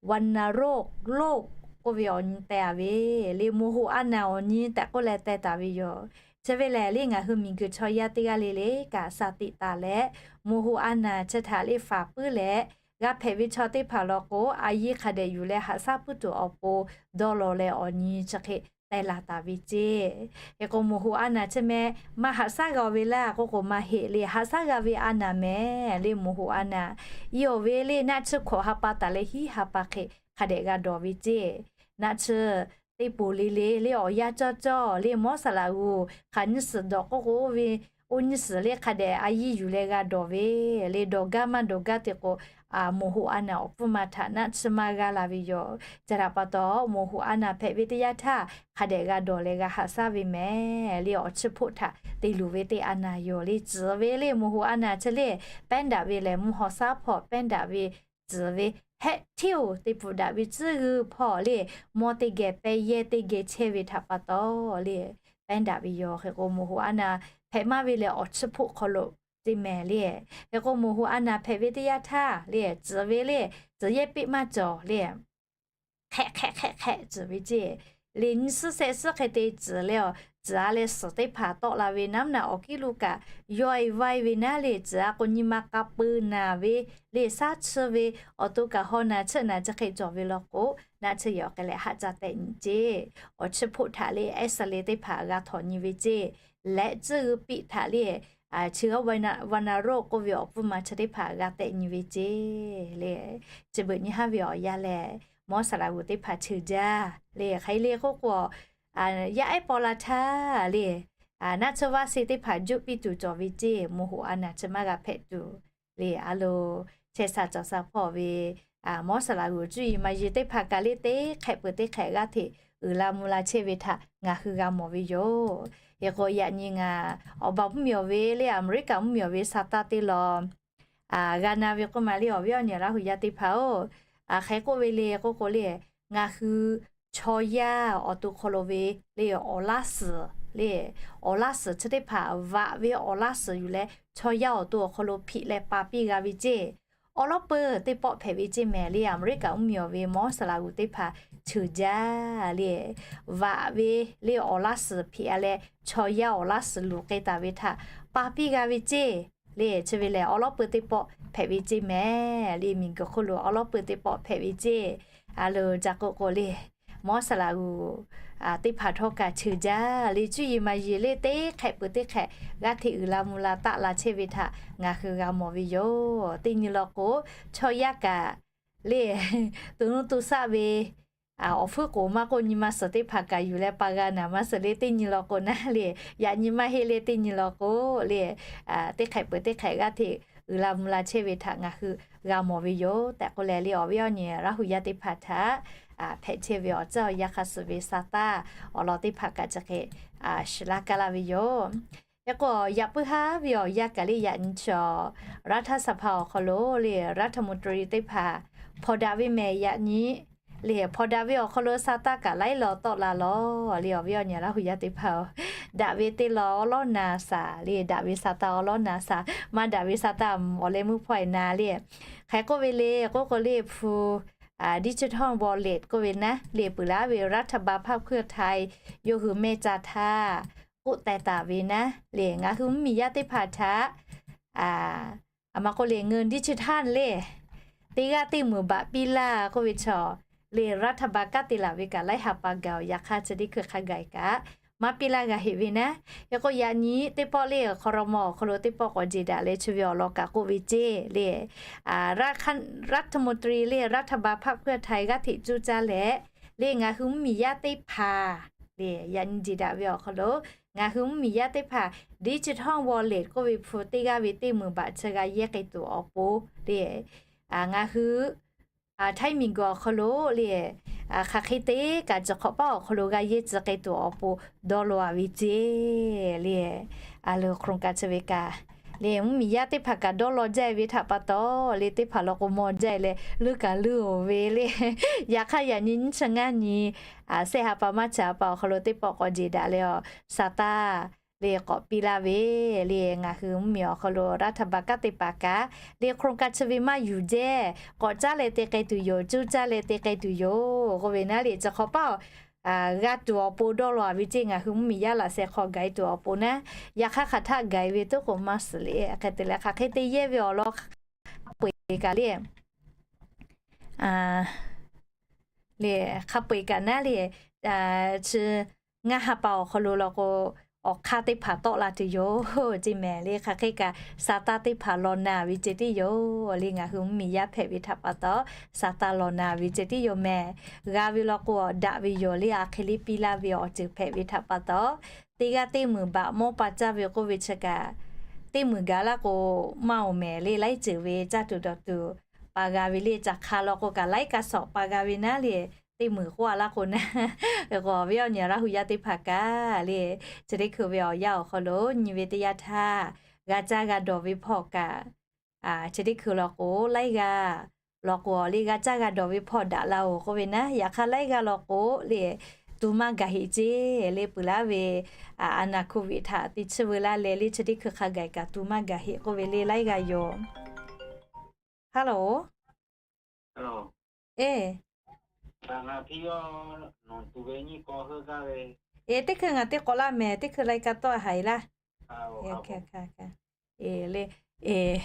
วัณโรคโลก k'oˆ ve awˬ nyi teh a ve le, moˬ hoꞈ a naˍ awˬ nyi tehꞈ k'oˆ leh teh taˍ ve yoˬ. Chi ve lehˬ le, ngaˬ hui miˬguiˬ chaw yaˇ teˇ g'aˇ le le kaꞈ sha tiꞈ taˍ leh, moˬ hoꞈ a naˍ chi htaꞈ le faˍ puiˉ leh g'a hpehꞈ ve chaw teˇ hpaˍ law k'o, a yiˇ hk'a dehꞈ yuˬ leh haꞈ shaˉ puiˉ tuˬ awˬ pon dawˇ law leh awˬ nyi chi hk'e teh laˬ taˍ ve ceˇ. Hk'e k'o, moˬ hoꞈ a naˍ chi mehˍ maˇ haꞈ shaˉ g'a ve laˇ k'oˆ k'o, maˇ heˆ le. Haꞈ shaˉ g'a ve a naˍ mehˍ le, moˬ hoꞈ a naˍ. Iˉ awˬ ve le, naˆ tsuhˇ hkawꞈ ha pa taˍ leh hiˉ ha pa hk'e hk'a dehꞈ g'a dawˬ ve ceˇ. Naˆ tsuhˇ teˇ poˬ le le le awˬ yanˇ cawˇ cawˇ le, mawˇ saˍ laꞈ g'uˬ hk'aˬ nyiˇ suhˍ dawˬ k'oˆ k'o, oˇ ve oˇ nyiˇ suhˍ le hk'a dehꞈ a yiˇ yuˬ leh g'a dawˬ ve le. Dawˬ gaˇ maˇ dawˬ gaˇ te k'o, moˬ hoꞈ a naˍ awˬ pfuhˇ ma htaꞈ naˆ tsuhˇ maˇ g'a la ve yoˬ. Chi htaꞈ pa taw, moˬ hoꞈ a naˍ hpehꞈ ve teˇ yanˇ htaˇ hk'a dehꞈ g'a dawˬ leh g'a haꞈ shaˉ ve mehˍ le. Awˬ chiˇ hpoˆ htaꞈ te luˬ ve teˇ a naˍ yoˬ le. Tcuhˍ ve le, moˬ hoꞈ a naˍ chi le, pehˉ daꞈ ve lehˬ, mvuhˇ haw shaˉ hpawˇ pehˉ daꞈ ve tcuhˍ ve, hehˆ htiˇ oˬ te pfuhˍ daꞈ ve tcuhˇ g'uiˬ hpawˇ le, mawˇ teˇ geh pehˇ yehˇ teˇ geh chehˇ ve htaꞈ pa taw le, pehˉ daꞈ ve yoˬ. Hk'e k'o, moˬ hoꞈ a naˍ hpehꞈ maˇ ve lehˬ, awˬ chiˇ hpoˆ hk'aw lo te mehˍ le. Hk'e k'o, moˬ hoꞈ a naˍ hpehꞈ ve teˇ yanˇ htaˇ le, tcuhˍ ve le, tcuhˍ yehˇ piˆ maˇ cawˬ le, hk'ehˆ hk'ehˆ hk'ehˆ hk'ehˆ tcuhˍ ve ceˇ. Le nyiˇ suhˉ shehˆ suhˉ hk'e te tcuhˍ leh, tcuhˍ a leh suhˍ teˇ hpaˍ tawˆ la ve naˉ naꞈ awˬ kiˉ lo kaꞈ yawˇ e vaiˇ ve naˉ le, tcuhˍ a k'o nyi ma k'a peu naˬ ve le, shaˉ chiˇ ve, awˬ to kaꞈ haw naˬ chiˆ naˬ chi hk'e cawˬ ve law k'o, naˆ tsuhˇ yehˬ awˬ hk'e leh haˆ ca tehꞈ nyi ceˇ. Awˬ chiˇ hpoˆ htaꞈ le X-ray teˇ hpaˍ g'a htawnˍ nyi ve ceˇ. Leh tcuhˇ g'uiˬ piˆ htaꞈ le, chi วัณโรค k'oˆ ve awˬ pfuhˇ ma chi teˇ hpaˍ g'a tehꞈ nyi ve ceˇ le. Chi beuꞈ nyi haˉ ve awˬ yanˇ lehˬ, mawˇ saˍ laꞈ g'uˬ teˇ hpaˍ cheuˬ jaˇ le. Hk'e le k'oˆ k'o, yaˇ ehˉ paw la htaˇ le, naˆ tsuhˇ vaˇ se teˇ hpaˍ juˆ piˇ tuˬ cawˬ ve ceˇ. Moˬ hoꞈ a naˍ chi maˇ g'a hpehꞈ tuˬ le, a lo chehˇ sha cawˬ sha hpawˇ ve mawˇ saˍ laꞈ g'uˬ cuˇ yiˍ maˍ yiˍ teˇ hpaˍ kaꞈ le, teˇ hk'ehꞈ peuˬ teˇ hk'ehꞈ g'aˇ hteꞈ uiˍ la mvuh la chehˇ ve htaꞈ ngaˬ hui g'a mawˬ ve yoˬ. Hk'e k'o, yaꞈ nyi ngaˬ awˬ baˬ mvuhˇmiˬ awˬ ve le, Aˍmeˍriˆkaꞈ mvuhˇmiˬ awˬ ve sa taˇ teˇ law g'a na ve k'oˆ ma le, awˬ viˉ awˬ nyi Laˇ huˍ yaˇ teˇ hpaˍ-oˬ, hk'e k'oˆ ve le k'oˆ k'o le, ngaˬ hui chaw yaˇ awˬ to hk'aw lo ve le, awˬ laˇ suhˍ le, awˬ laˇ suhˍ chi teˇ hpaˍ vaꞈ ve awˬ laˇ suhˍ yuˬ leh, chaw yaˇ awˬ to awˬ hk'aw lo hpiꞈ leh pa piˇ g'a ve ceˇ. Awˉ lawˉ peuˬ teˇ pawˆ hpehꞈ ve ceˇ mehˍ le, Aˍmeˍriˆkaꞈ mvuhˇmiˬ awˬ ve mawˇ saˍ laꞈ g'uˬ teˇ hpaˍ cheuˬ jaˇ le, vaꞈ ve le awˬ laˇ suhˍ hpiꞈ a leh, chaw yaˇ awˬ laˇ suhˍ luˬ k'ai taˍ ve htaꞈ pa piˇ g'a ve ceˇ le. Chi ve lehˬ, awˉ lawˉ peuˬ teˇ pawˆ hpehꞈ ve ceˇ mehˍ le, miˬguiˬ hk'oˆ lo awˉ lawˉ peuˬ teˇ pawˆ hpehꞈ ve ceˇ. A lo ca k'oˆ k'o le, mawˇ saˍ laꞈ g'uˬ teˇ hpaˍ htawˇ kaꞈ cheuˬ jaˇ le, cuˇ yiˍ maˍ yiˍ le teˇ hk'ehꞈ peuˬ teˇ hk'ehꞈ g'aˇ hteꞈ uiˍ la mvuh la taˆ la chehˇ ve htaꞈ ngaˬ hui g'a mawˬ ve yoˬ. Teˇ nyi law k'o, chaw yaˇ kaꞈ le, to nuˇ to shaˆ ve awˬ hpfuhˇ k'oˍ maˇ k'oˆ, nyi ma suhˍ teˇ hpaˍ kaꞈ yuˬ leh pa g'a naˍ maˇ suhˍ le. Teˇ nyi law k'o naˉ le, yaꞈ nyi maˇ heˆ le. Teˇ nyi law k'o le, teˇ hk'ehꞈ peuˬ teˇ hk'ehꞈ g'aˇ hteꞈ uiˍ la mvuh la chehˇ ve htaꞈ ngaˬ hui g'a mawˬ ve yoˬ tehꞈ k'oˆ leh le, awˬ viˉ awˬ nyi Laˇ huˍ yaˇ teˇ hpaˍ htaꞈ hpehꞈ chehˇ ve awˬ tcuhˉ awˬ yanˇ hk'a suhˍ ve sa taˇ awˬ lawn teˇ hpaˍ kaꞈ chi hk'e shiˍ laˇ kaˇ laˇ ve yoˬ. Hk'e k'o, yaꞈ puiˉ haˉ ve awˬ yanˇ kaꞈ le, yaꞈ nyi chaw รัฐสภา awˬ hk'aw lo le, รัฐมนตรี teˇ hpaˍ hpawnˬ daꞈ ve mehˍ. Yaꞈ nyi le, hpawnˬ daꞈ ve awˬ hk'aw lo sa taˇ kaꞈ laiˉ law tawˆ la lawˬ le, awˬ viˉ awˬ nyi Laˇ huˍ yaˇ teˇ hpaˍ-oˬ. Daꞈ ve teˇ law awˉ lawˉ na shaˍ le, daꞈ ve sa taˇ awˉ lawˉ na shaˍ, maˇ daꞈ ve sa taˇ awˬ leh meuˇ hpawˇ e na le. Hk'e k'oˆ ve le k'oˆ k'o le, hpu digital wallet k'oˆ ve naˉ le, peuˬ laˇ ve รัฐบาลพรรคเพื่อไทย yawˇ hui mehˇ ca htaˇ k'oˆ teh taˍ ve naˉ le, ngaˬ hui mvuhˇmiˬ yaˇ teˇ hpaˍ htaꞈ a ma k'oˆ le, เงินดิจิทัล le, teˇ g'aˇ teˇ meunˍ baꞈ piˇ laˇ k'oˆ ve chaw le, รัฐบาล kanˉ te laˬ ve kaꞈ laiˉ ha pa gaˬ-oˬ. Yaꞈ hk'aˇ, chi teˇ hkui hk'a gaˬ kaꞈ maˇ piˇ laˇ g'a heꞈ ve naˉ. Hk'e k'o, yaꞈ nyi teˇ pawˆ le, ครม. awˬ hk'aw lo teˇ pawˆ k'awꞈ jeˬ daꞈ leh, chi ve awˬ lawn kaꞈ k'oˆ ve ceˇ le, รัฐมนตรี le รัฐบาลพรรคเพื่อไทย g'aˇ hteꞈ cuˇ caˇ leh le, ngaˬ hui mvuhˇmiˬ yaˇ teˇ hpaˍ le, yaꞈ nyi jeˬ daꞈ ve awˬ hk'aw lo ngaˬ hui mvuhˇmiˬ yaˇ teˇ hpaˍ digital wallet k'oˆ ve hpu teˇ g'aˇ ve teˇ meunˍ baꞈ chi g'a yehˇ k'ai tuˬ awˬ pon le, ngaˬ hui Htaiˇ miˬguiˬ awˬ hk'aw lo le, hk'aˬ hk'e te kaꞈ, ciˬ hk'awꞈ paˉ awˬ hk'aw lo g'a yehˇ tcuh k'ai tuˬ awˬ pon dawˇ law a ve ceˇ le. A lo โครงการ chi ve kaꞈ Le mvuhˇmiˬ yaˇ teˇ hpaˍ kaꞈ dawˇ law jaˇ ve htaꞈ pa taw, le teˇ hpaˍ law k'o mawˬ jaˇ leh leuˉ kaꞈ leuˉ-oˬ ve le. Yaꞈ hk'aˇ yaꞈ nyi nyiˇ chi ngaˇ nyi, a, sehˆ ha pa maˇ chi ha pa awˬ hk'aw lo teˇ pawˆ k'awꞈ jeˬ daꞈ leh a, sa taˇ le k'awꞈ piˇ laˇ ve le. Ngaˬ hui mvuhˇmiˬ awˬ hk'aw lo รัฐบาล kanˉ te paˍ kaꞈ le โครงการ chi ve maˇ yuˬ jehˇ, k'awꞈ caˉ leh te k'ai tuˬ yoˬ, cuˇ caˇ leh te k'ai tuˬ yoˬ k'oˆ ve naˉ le. Chi hk'awꞈ paˇ-oˬ, g'a tuˬ awˬ pon dawˇ law-a ve ceˇ, ngaˬ hui mvuhˇmiˬ yaˇ laꞈ sheh hk'aw gaˬ-e tuˬ awˬ pon naˉ, yaꞈ hk'aˇ hk'aˬ htaˆ gaˬ-e ve toˉ k'o maˇ suhˍ le. Hk'e te leh hk'aˬ hk'e te yehˇ ve awˬ lawn hk'a peu-eˬ kaꞈ le, le hk'a peu-eˬ kaꞈ naˉ le, chi ngaˇ ha pa awˬ hk'aw lo law k'o, awˬ hk'aˇ teˇ hpaˍ tawˆ la tuˬ yoˬ ceˇ mehˍ le. Hk'aˬ hk'e kaꞈ sa taˇ teˇ hpaˍ law na ve ceh tiˉ yoˬ le. Ngaˬ hui mvuhˇmiˬ yaˇ hpehꞈ ve htaꞈ pa taw, sa taˇ law na ve ceh tiˉ yoˬ mehˍ. G'a ve law k'o daꞈ ve yoˬ le. A hk'e le piˇ laˇ ve awˬ ceuˬ hpehꞈ ve htaꞈ pa taw, teˇ g'aˇ teˇ meunˍ baꞈ mawˇ pa caˇ ve k'oˆ ve chi kaꞈ, teˇ meunˍ gaˬ laˇ k'o maˇ-oˬ mehˍ le. Laiˉ ceuˬ ve caˇ tuˬ dawˬ tuˬ pa g'a ve le. Caˬ hk'a law k'o kaꞈ laiˉ ka shawˍ pa g'a ve naˉ le. Teˇ meunˍ k'oˆ-a laˇ k'o naˉ, k'o awˬ viˉ awˬ nyi Laˇ hu yaˇ teˇ hpaˍ kaꞈ le, chi teˇ hkui ve awˬ yanˇ awˬ hk'aw lo nyi ve teˇ yanˇ htaˇ, g'a caˇ g'a dawˬ ve hpawˇ kaꞈ, chi teˇ hkui law k'o laiˉ g'aˇ law k'o le g'a caˇ g'a dawˬ ve hpawˇ daꞈ la-oˬ k'oˆ ve naˉ. Yaꞈ hk'aˇ laiˉ g'aˇ law k'o le, tu maˇ gaˬ heꞈ ceˇ le. Peuˬ laˇ ve a naˍ โควิด htaꞈ te chiˇ veu laˇ leh le chi teˇ hkui hk'a gaˬ kaꞈ tu maˇ gaˬ heꞈ k'oˆ ve le laiˉ g'aˇ yoˬ. Hello. E, e, teˇ hkui ngaˬ te k'awꞈ laˇ mehˍ, teˇ hkui lai ka tawˆ haiˬ laˇ. E, le, e,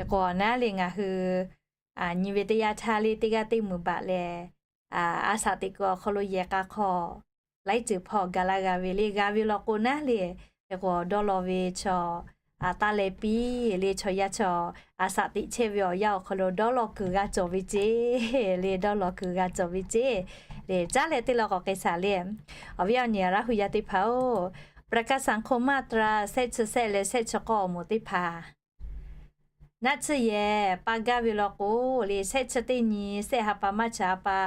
k'awꞈ naˉ le ngaˬ hui nyi ve teˇ yanˇ htaˇ le teˇ g'aˇ teˇ meunˍ baꞈ leh, a shaꞈ teꞈ kuiˬ awˬ hk'aw lo yehˬ k'a hk'aw laiˉ ceuˬ hpawˇ ga laˇ g'a ve le. G'a ve law k'o naˉ le, k'awꞈ dawˇ law ve chaw, a taˇ leh piˇ le chaw yaˇ chaw, a shaꞈ teꞈ chehˇ ve awˬ yanˇ awˬ hk'aw lo dawˇ law kuiˬ g'a cawˬ ve ceˇ le. Dawˇ law kuiˬ g'a cawˬ ve ceˇ le. Caˉ leh teˇ law k'awꞈ k'ai shaˍ le. Awˬ viˉ awˬ nyi Laˇ hu yaˇ teˇ hpaˍ-oˬ, ประกันสังคม มาตรา shehˆ chi shehˆ leh shehˆ chi k'awˇ awˬ moˍ teˇ hpaˍ naˆ tsuhˇ yehˬ pa gaˇ ve law k'o le, shehˆ chi teˇ nyi, shehˆ ha pa maˇ chi ha pa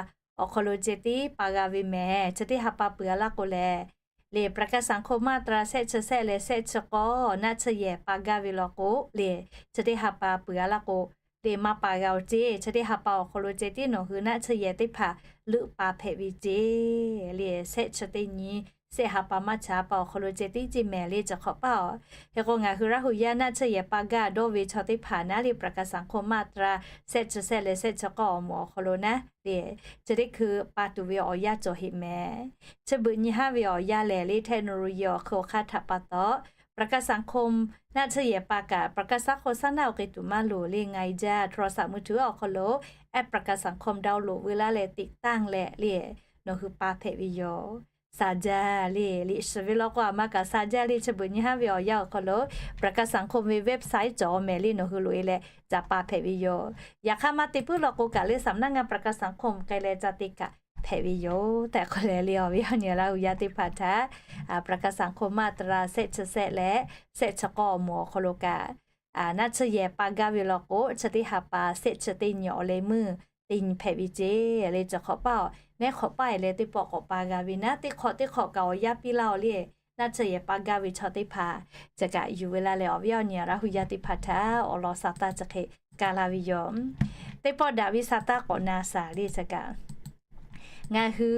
awˬ hk'aw lo ceh tiˉ pa g'a ve mehˍ. Chi teˇ ha pa peuˬ-a laˇ k'o lehˬ, le ประกันสังคม มาตรา shehˆ chi shehˆ leh shehˆ chi k'awˇ naˆ tsuhˇ yehˬ pa gaˇ ve law k'o le, chi teˇ ha pa peuˬ-a laˇ k'o le maˇ pa g'a-oˬ ceˇ. Chi teˇ ha pa awˬ hk'aw lo ceh tiˉ nawˬ hui naˆ tsuhˇ yehˬ teˇ hpaˍ leuˆ pa hpehꞈ ve ceˇ le. Shehˆ chi teˇ nyi, shehˆ ha pa maˇ chi ha pa awˬ hk'aw lo ceh tiˉ ceˇ mehˍ le. Chi hk'awꞈ paˇ-oˬ, hk'e k'o ngaˬ hui Laˇ hu yaˇ naˆ tsuhˇ yehˬ pa gaˇ dawˇ ve chaw teˇ hpaˍ naˉ le ประกันสังคม มาตรา shehˆ chi shehˆ leh shehˆ chi k'awˇ awˬ moˍ awˬ hk'aw lo naˉ le, chi teˇ hkui pa tuˬ ve awˬ yanˇ cawˬ heꞈ mehˍ. Chi beuꞈ nyi haˉ ve awˬ yanˇ lehˬ le เทคโนโลยี awˬ hk'e awˬ hk'aˇ htaꞈ pa taw, ประกันสังคม naˆ tsuhˇ yehˬ pa kaꞈ ประกันสังคม saˉ naˆ-oˬ k'e tuˬ maˇ loˍ le. Ngaˬ hui jaˇ โทรศัพท์มือถือ awˬ hk'aw lo แอป ประกันสังคม ดาวน์โหลด veu laˇ leh ติดตั้ง leh le nawˬ hui pa hpehꞈ ve yoˬ. Sa jaˇ le, liꞈ shiˍ ve law k'o a ma kaꞈ sa jaˇ le. Chi beuꞈ nyi haˉ ve awˬ yanˇ awˬ hk'aw lo ประกันสังคม ve website cawˬ mehˍ le, nawˬ hui loꞈ-e leh caꞈ pa hpehꞈ ve yoˬ. Yaꞈ hk'aˇ maˇ te puiˉ law k'o kaꞈ le สำนักงานประกันสังคม k'ai leh ca te kaꞈ hpehꞈ ve yoˬ tehꞈ k'oˆ leh le, awˬ viˉ awˬ nyi Laˇ hu yaˇ teˇ hpaˍ htaꞈ ประกันสังคม มาตรา shehˆ chi shehˆ leh shehˆ chi k'awˇ awˬ moˍ awˬ hk'aw lo kaꞈ naˆ tsuhˇ yehˬ pa gaˇ ve law k'o, chi teˇ ha pa shehˆ chi teˇ nyi awˬ leh meuˇ teˇ nyi hpehꞈ ve ceˇ le. Chi hk'awꞈ paˇ-oˬ, neˉ hk'awꞈ paˇ-e leh teˇ pawˆ k'awꞈ pa g'a ve naˉ, teˇ hk'awꞈ teˇ hk'awꞈ kaꞈ awˬ yanˇ piˇ laˇ-oˬ le. Naˆ tsuhˇ yehˬ pa gaˇ ve chaw teˇ hpaˍ chi kaꞈ yuˬ ve laˇ leh, awˬ viˉ awˬ nyi Laˇ hu yaˇ teˇ hpaˍ htaꞈ awˬ lawn sa taˇ chi hk'e ka laˇ ve yoˬ. Teˇ pawˆ daꞈ ve sa taˇ k'awꞈ na shaˍ le chi kaꞈ. Ngaˬ hui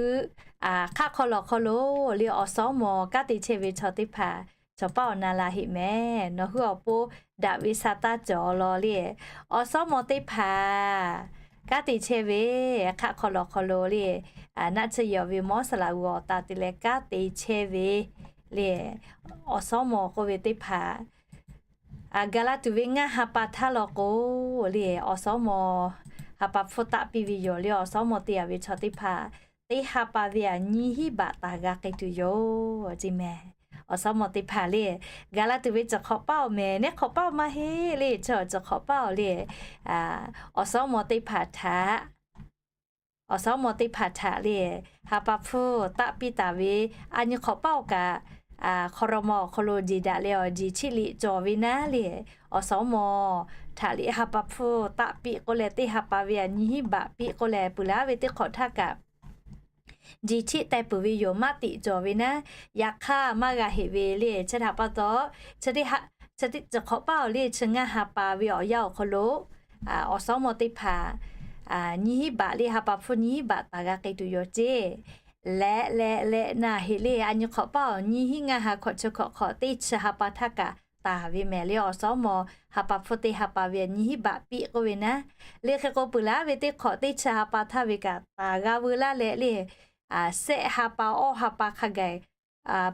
hk'aˆ hk'aw lawˬ hk'aw lo le awˬ suhˉ mawˬ kanˉ te chehˇ ve chaw teˇ hpaˍ chaw paˉ awˬ na la heˆ mehˍ. Nawˬ hui awˬ pon daꞈ ve sa taˇ cawˬ law le. Awˬ suhˉ mawˬ teˇ hpaˍ kanˉ te chehˇ ve hk'aˆ hk'aw lawˬ hk'aw lo le, naˆ tsuhˇ yehˬ ve mawˇ saˍ laꞈ g'uiˬ awˬ ta te leh kanˉ te chehˇ ve le, awˬ suhˉ mawˬ k'oˆ ve teˇ hpaˍ ga laˇ tuˬ ve ngaˇ ha pa htaˇ law k'o le, awˬ suhˉ mawˬ ha pa hpfuhˇ taˆ piˇ ve yoˬ le. Awˬ suhˉ mawˬ te-a ve chaw teˇ hpaˍ teˇ ha pa ve aꞈ nyiˇ hinˉ baꞈ taˍ g'a k'ai tuˬ yoˬ ceˇ mehˍ. Awˬ suhˉ mawˬ teˇ hpaˍ le, ga laˇ tuˬ ve chi hk'awꞈ paˇ-oˬ mehˍ, neˉ hk'awꞈ paˇ-oˬ maˇ heˆ le, chi awˬ chi hk'awꞈ paˇ-oˬ le. Awˬ suhˉ mawˬ teˇ hpaˍ htaꞈ awˬ suhˉ mawˬ teˇ hpaˍ htaꞈ le ha pa hpfuhˇ taˆ piˇ taˍ ve aˬ nyi hk'awꞈ paˇ-oˬ kaꞈ, hk'aw raw ma awˬ hk'aw lo jeˬ daꞈ leh awˬ jeˬ chiˆ liꞈ cawˬ ve naˉ le, awˬ suhˉ mawˬ htaꞈ le ha pa hpfuhˇ taˆ piˇ k'oˆ leh teˇ ha pa ve aˬ nyiˇ hinˉ baꞈ piˇ k'oˆ leh peuˬ laˇ ve teˇ hk'awꞈ htaˇ kaꞈ jeˬ chiˆ teh peuˬ ve yoˬ. Maˇ tiꞈ cawˬ ve naˉ, yaꞈ hk'aˇ maˇ g'a heꞈ ve le. Chi htaꞈ pa taw, chi teˇ ha chi hk'awꞈ paˇ awˬ le chi ngaˇ ha pa ve awˬ yanˇ awˬ hk'aw lo awˬ suhˉ mawˬ teˇ hpaˍ nyiˇ hinˉ baꞈ le ha pa hpfuhˇ nyiˇ hinˉ baꞈ taˍ g'a k'ai tuˬ yoˬ ceˇ. Leh leh leh naˬ heꞈ le a nyi hk'awꞈ paˇ awˬ nyiˇ hinˉ ngaˇ ha hkawꞈ chi hkawꞈ hk'awꞈ teˇ chi ha pa htaˇ kaꞈ taˍ ve mehˍ le awˬ suhˉ mawˬ ha pa hpfuhˇ teˇ ha pa ve nyiˇ hinˉ baꞈ piˇ k'oˆ ve naˉ. Le hk'e k'o peuˬ laˉ ve teˇ hk'awꞈ teˇ chi ha pa htaˇ ve kaꞈ taˍ g'a veu laˇ leh le, shehˆ ha pa awˇ ha pa hk'a gaˬ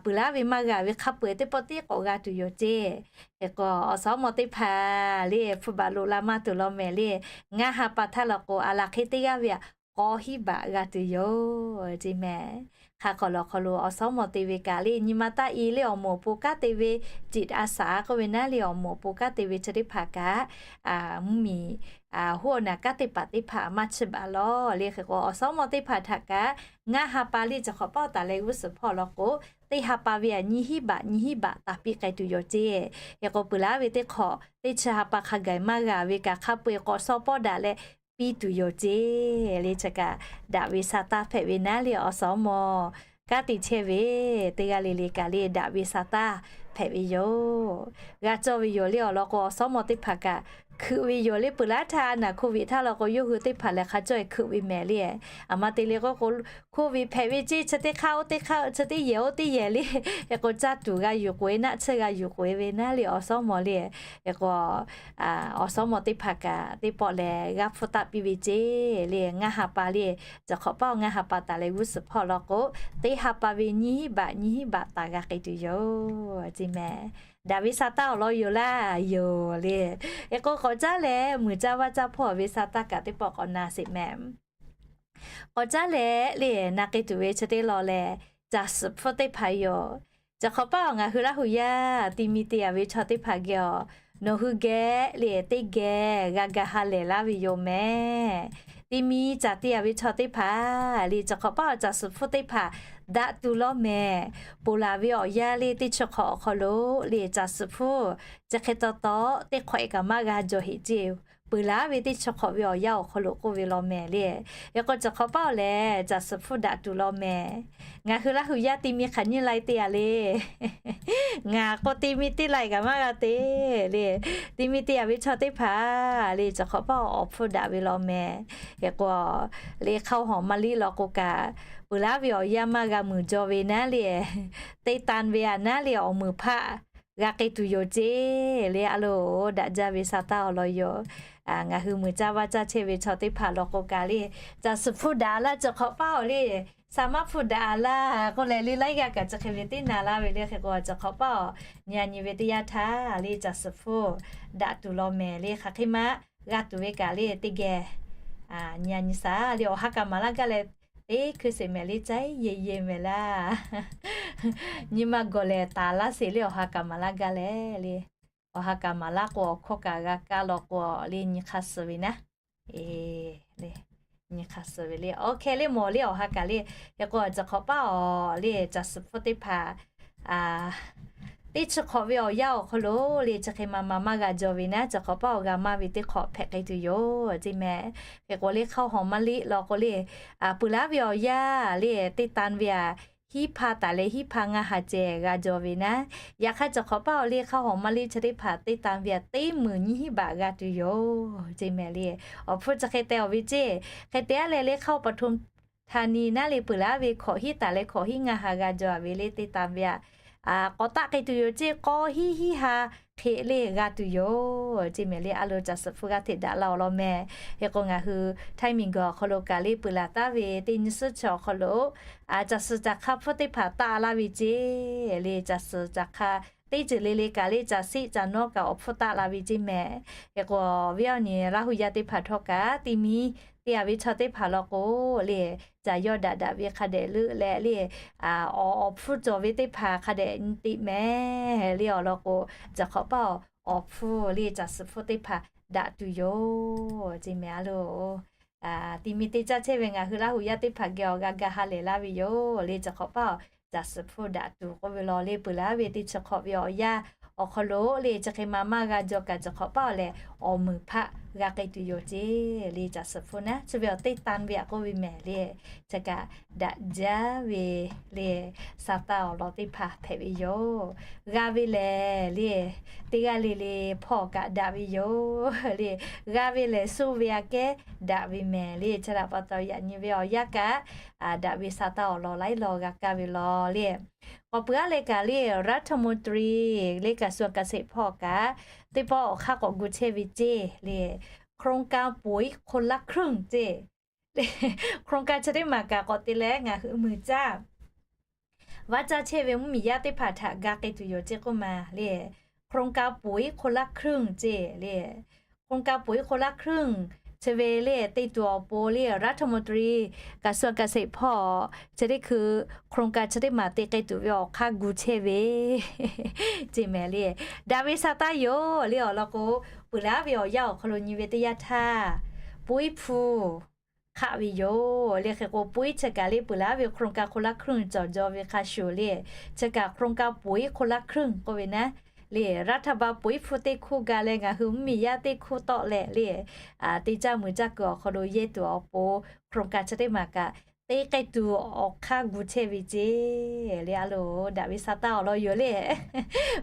peuˬ laˉ ve maˇ g'a ve hk'a peu-eˬ teˇ pawˆ tiˉ k'awꞈ g'a tuˬ yoˬ ceˇ. Hk'e k'o awˬ suhˉ mawˬ teˇ hpaˍ le hpu baꞈ loꞈ la maˇ tuˬ law mehˍ le, ngaˇ ha pa htaˇ law k'o a laˬ hk'e teˇ g'aˇ ve aꞈ k'awˇ hinˉ baꞈ g'a tuˬ yoˬ ceˇ mehˍ. Hk'a hk'awꞈ lawˬ hk'aw lo awˬ suhˉ mawˬ te ve kaꞈ le nyi ma taˇ i le awˬ moˍ awˬ pon kanˉ te ve, ciꞈ a saˍ k'oˆ ve naˉ le awˬ moˍ awˬ pon kanˉ te ve chi teˇ hpaˍ kaꞈ mvuhˇmiˬ huˉ awˬ naˬ kanˉ teˇ hpaˍ teˇ hpaˍ maˇ chiˇ baˬ lawˬ le. Hk'e k'o awˬ suhˉ mawˬ teˇ hpaˍ htaꞈ kaꞈ ngaˇ ha pa le chi hk'awꞈ paˇ taˍ leh g'uˇ suhˍ hpawˇ law k'o teˇ ha pa ve aꞈ nyiˇ hinˉ baꞈ nyiˇ hinˉ baꞈ taˍ piˇ k'ai tuˬ yoˬ ceˇ. Hk'e k'o peuˬ laˉ ve teˇ hk'awꞈ teˇ chi ha pa hk'a gaˬ maˇ g'a ve kaꞈ hk'a peu-eˬ k'awꞈ shaw pawˆ daꞈ leh piˇ tuˬ yoˬ ceˇ le. Chi kaꞈ daꞈ ve sa taˇ hpehꞈ ve naˉ le awˬ suhˉ mawˬ kanˉ te chehˇ ve teˇ g'aˇ le le kaꞈ le daꞈ ve sa taˇ hpehꞈ ve yoˬ. G'a cawˇ ve yoˬ le awˬ lawn k'o awˬ suhˉ mawˬ teˇ hpaˍ kaꞈ hkeuꞈ ve yoˬ le peuˬ laˉ htaˇ a naˬ hkoˇ ve htaˇ law k'o yawˇ hui teˇ hpaˍ lehˬ hk'a cawˇ e hkeuꞈ ve mehˍ le. Aˬ ma te le k'o k'o hkoˇ ve hpehꞈ ve ceˇ chi teˇ hk'aˇ oˇ teˇ hk'aˇ chi teˇ yehˬ oˇ teˇ yehˬ le. Hk'e k'o caˇ tuˬ g'a yuˬ k'oꞈ e naˆ tsuhˇ g'a yuˬ k'oꞈ e ve naˉ le awˬ suhˉ mawˬ le. Hk'e k'o awˬ suhˉ mawˬ teˇ hpaˍ kaꞈ teˇ pawˆ lehˬ g'a hpfuhˇ taˆ piˇ ve ceˇ le ngaˇ ha pa le. Chi hk'awꞈ paˇ ngaˇ ha pa taˍ leh g'uˇ suhˍ hpawˇ law k'o teˇ ha pa ve nyiˇ hinˉ baꞈ nyiˇ hinˉ baꞈ taˍ g'a k'ai tuˬ yoˬ ceˇ mehˍ. Daꞈ ve sa taˇ awˬ lawn yoˬ laˇ yoˬ le. Hk'e k'o k'awꞈ caˉ leh muiˬ caˇ vaˇ caˇ hpawˇ ve sa taˇ kaꞈ teˇ pawˆ k'awꞈ na sheˍ mehˍ. K'awꞈ caˉ leh le na k'ai tuˬ ve chi teˇ law lehˬ caˬ suhˍ hpfuhˇ teˇ hpaˍ yoˬ. Chi hk'awꞈ paˇ awˬ ngaˬ hui Laˇ huˍ yaˇ ti mi te yaꞈ ve chaw teˇ hpaˍ geh awˬ nawˬ hui geh le teˇ geh g'a ga ha lehˬ laˇ ve yoˬ mehˍ. Ti mi caˬ te yaꞈ ve chaw teˇ hpaˍ le chi hk'awꞈ paˇ awˬ caˬ suhˍ hpfuhˇ teˇ hpaˍ daꞈ tuˬ law mehˍ. Ponˬ laˬ ve awˬ yanˇ le teˇ chi hk'awꞈ awˬ hk'aw lo le caˬ suhˍ hpfuhˇ chi hk'e taw taw teˇ hk'awꞈ e kaꞈ maˇ g'a jawˬ heꞈ ceˇ. Peuˬ laˇ ve teˇ chi hk'awꞈ ve awˬ yanˇ awˬ hk'aw lo k'oˆ ve law mehˍ le. Hk'e k'o chi hk'awꞈ paˇ awˬ lehˬ caˬ suhˍ hpfuhˇ daꞈ tuˬ law mehˍ. Ngaˬ hui Laˇ huˍ yaˇ ti mi hk'aˬ nyiˇ lai te yaꞈ le. Ngaˬ k'o ti mi teˇ lai kaꞈ maˇ g'a te le. Ti mi te yaꞈ ve chaw teˇ hpaˍ le chi hk'awꞈ paˇ awˬ hpfuhˇ daꞈ ve law mehˍ. Hk'e k'o le hk'aˇ hawˬ maˇ liˇ law k'o kaꞈ peuˬ laˇ ve awˬ yanˇ maˇ g'a muiˬ jaw ve naˉ le, teˇ tan ve aꞈ naˉ le awˬ muiˬ hpaˆ g'a k'ai tuˬ yoˬ ceˇ le. A loˍ daꞈ jaˇ ve sa taˇ awˬ lawn yoˬ. Ngaˬ hui muiˬ caˇ vaˇ caˇ chehˇ ve chaw teˇ hpaˍ law k'o kaꞈ le caˬ suhˍ hpfuhˇ daꞈ laˇ chi hk'awꞈ paˇ awˬ le sa maˇ hpfuhˇ daꞈ laˇ k'oˆ leh le laiˉ g'aˇ kaꞈ chi hk'e ve teˇ na laˇ ve le. Hk'e k'o chi hk'awꞈ paˇ awˬ nyi a nyi ve teˇ yanˇ htaˇ le caˬ suhˍ hpfuhˇ daꞈ tuˬ law mehˍ le. Hk'aˬ hk'e maˇ g'a tuˬ ve kaꞈ le teˇ geh nyi a nyi sa le awˬ ha kaꞈ maˍ laˇ gaˇ leh teˇ hkui sheˍ mehˍ le caiˉ ye ye mehˍ laˇ. Nyi ma gawˬ lehˬ taˍ laˇ sheˍ le awˬ ha kaꞈ maˍ laˇ gaˇ leh le. Awˬ ha kaꞈ maˍ laˇ k'o awˬ hkawˇ kaꞈ g'a kaˇ law k'o le nyi hk'a suh ve naˉ. Nyi hk'a suh ve le awˬ hkeh le mawˬ le awˬ ha kaꞈ le. Hk'e k'o chi hk'awꞈ paˇ awˬ le caˬ suhˍ hpfuhˇ teˇ hpaˍ teˇ chi hk'awꞈ ve awˬ yanˇ awˬ hk'aw lo le chi hk'e ma ma maˇ g'a jaw ve naˉ chi hk'awꞈ paˇ awˬ g'a maˇ ve teˇ hk'awꞈ hpehꞈ k'ai tuˬ yoˬ ceˇ mehˍ. Hk'e k'o le hk'aˇ hawˬ maˇ liˇ law k'o le peuˬ laˇ ve awˬ yanˇ le teˇ tan ve aꞈ hiˉ hpaˇ taˍ leh hiˉ hpaˇ ngaˇ ha ceh g'a jaw ve naˉ. Yaꞈ hk'aˇ chi hk'awꞈ paˇ awˬ le hk'aˇ hawˬ maˇ liˇ chi teˇ hpaˍ teˇ tan ve aꞈ teˇ meunˍ nyiˇ hinˉ baꞈ g'a tuˬ yoˬ ceˇ mehˍ le. Awˬ hpfuhˇ chi hk'e te awˬ ve ceˇ. Hk'e te aˉ leh le hk'aˇ pa hto htaˇ ni naˉ le peuˬ laˇ ve hkawꞈ hiˉ taˍ leh hkawꞈ hiˉ ngaˇ ha g'a jaw ve le teˇ tan ve aꞈ k'awꞈ taˆ k'ai tuˬ yoˬ ceˇ. K'awˇ hiˉ hiˉ ha hk'e le g'a tuˬ yoˬ ceˇ mehˍ le. A loˍ caˬ suhˍ hpfuhˇ g'aˇ hteꞈ daꞈ laˇ awˬ lawn mehˍ. Hk'e k'o ngaˬ hui Htaiˇ miˬ guiˬ awˬ hk'aw lo kaꞈ le peuˬ laˬ taˍ ve teˇ nyi suhˉ chi awˬ hk'aw lo caˬ suhˍ caˬ hk'a hpfuhˇ teˇ hpaˍ taˆ laˇ ve ceˇ le. Caˬ suhˍ caˬ hk'a teˇ ceuˬ le le kaꞈ le caˬ siˆ caˬ nawˉ kaꞈ awˬ hpfuhˇ taˆ la ve ceˇ mehˍ. Hk'e k'o viˉ awˬ nyi Laˇ huˍ yaˇ teˇ hpaˍ htawˇ kaꞈ ti mi te yaꞈ ve chaw teˇ hpaˍ law k'o le caˬ yawˇ daꞈ daꞈ ve hk'a dehꞈ leuˆ leh le awˬ awˬ hpfuhˇ cawˬ ve teˇ hpaˍ hk'a dehꞈ nyi teꞈ mehˍ le awˬ lawn k'o, caˬ hk'awꞈ paˇ awˬ hpfuhˇ le caˬ suhˍ hpfuhˇ teˇ hpaˍ daꞈ tuˬ yoˬ ceˇ mehˍ a loˍ. Ti mi te caˇ chehˇ ve ngaˬ hui Laˇ huˍ yaˇ teˇ hpaˍ geh awˬ g'a ga ha lehˬ laˇ ve yoˬ le caˬ hk'awꞈ paˇ awˬ caˬ suhˍ hpfuhˇ daꞈ tuˬ k'oˆ ve law le peuˬ laˇ ve teˇ chi hk'awꞈ ve awˬ yanˇ awˬ hk'aw lo le chi hk'e ma maˇ g'a jaw kaꞈ caˬ hk'awꞈ paˇ awˬ lehˬ awˬ meunˍ hpaˆ g'a k'ai tuˬ yoˬ ceˇ le. Caˬ suhˍ hpfuhˇ naˉ chi ve awˬ teˇ tan ve aꞈ k'oˆ ve mehˍ le. Chi kaꞈ daꞈ jaˇ ve le, Saˍtanˍ awˬ lawn teˇ hpaˍ hpehꞈ ve yoˬ. G'a ve lehˬ le, teˇ g'aˇ le le hpawˇ kaꞈ daꞈ ve yoˬ le. G'a ve lehˬ suh ve aꞈ kehˉ daꞈ ve mehˍ le. Chi htaꞈ pa taw yaꞈ nyi ve awˬ yanˇ kaꞈ, daꞈ ve Saˍtanˍ awˬ lawn laiˉ lawn g'a kaˇ ve law le. K'awꞈ peuˬ aˉ leh kaꞈ le, รัฐมนตรี le กระทรวงเกษตร hpawˇ kaꞈ teˇ pawˆ awˬ hk'aˇ k'awꞈ gu chehˇ ve ceˇ le, โครงการ ปุ๋ยคนละครึ่ง ceˇ. โครงการ chi teˇ maˬ kaꞈ k'awꞈ te leh ngaˬ hui muiˬ caˇ vaˇ caˇ chehˇ ve mvuhˇ miˬ yaˇ teˇ hpaˍ htaꞈ g'a k'ai tuˬ yoˬ ceˇ k'oˆ ma le. โครงการ ปุ๋ยคนละครึ่ง ceˇ le. โครงการ ปุ๋ยคนละครึ่ง chi ve le te tuˬ awˬ pon le รัฐมนตรี กระทรวงเกษตร hpawˇ chi teˇ hkui โครงการ chi teˇ maˬ te k'ai tuˬ ve awˬ hk'aˇ gu chehˇ ve ceˇ mehˍ le. Daꞈ ve Saˍtanˍ yoˬ le awˬ lawn k'o, peuˬ laˉ ve awˬ yanˇ awˬ hk'aw lo nyi ve teˇ yanˇ htaˇ, puiˉ hpu hk'aˆ ve yoˬ le. Hk'e k'o puiˉ chi kaꞈ le peuˬ laˉ ve โครงการ คนละครึ่ง cawˬ jaw ve hk'a shuˍ le, chi kaꞈ โครงการ ปุ๋ยคนละครึ่ง k'oˆ ve naˉ le, รัฐบาล puiˉ hpu teˇ hkuˇ ga leh ngaˬ hui mvuhˇ miˬ yaˇ teˇ hkuˇ tawˆ leh le, te caˇ muiˬ caˇ kuiˬ awˬ hk'aw lo yehˇ tuˬ awˬ pon โครงการ chi teˇ maˬ kaꞈ te k'ai tuˬ awˬ hk'aˇ gu chehˇ ve ceˇ le. A loˬ, daꞈ ve Saˍtanˍ awˬ lawn yoˬ le.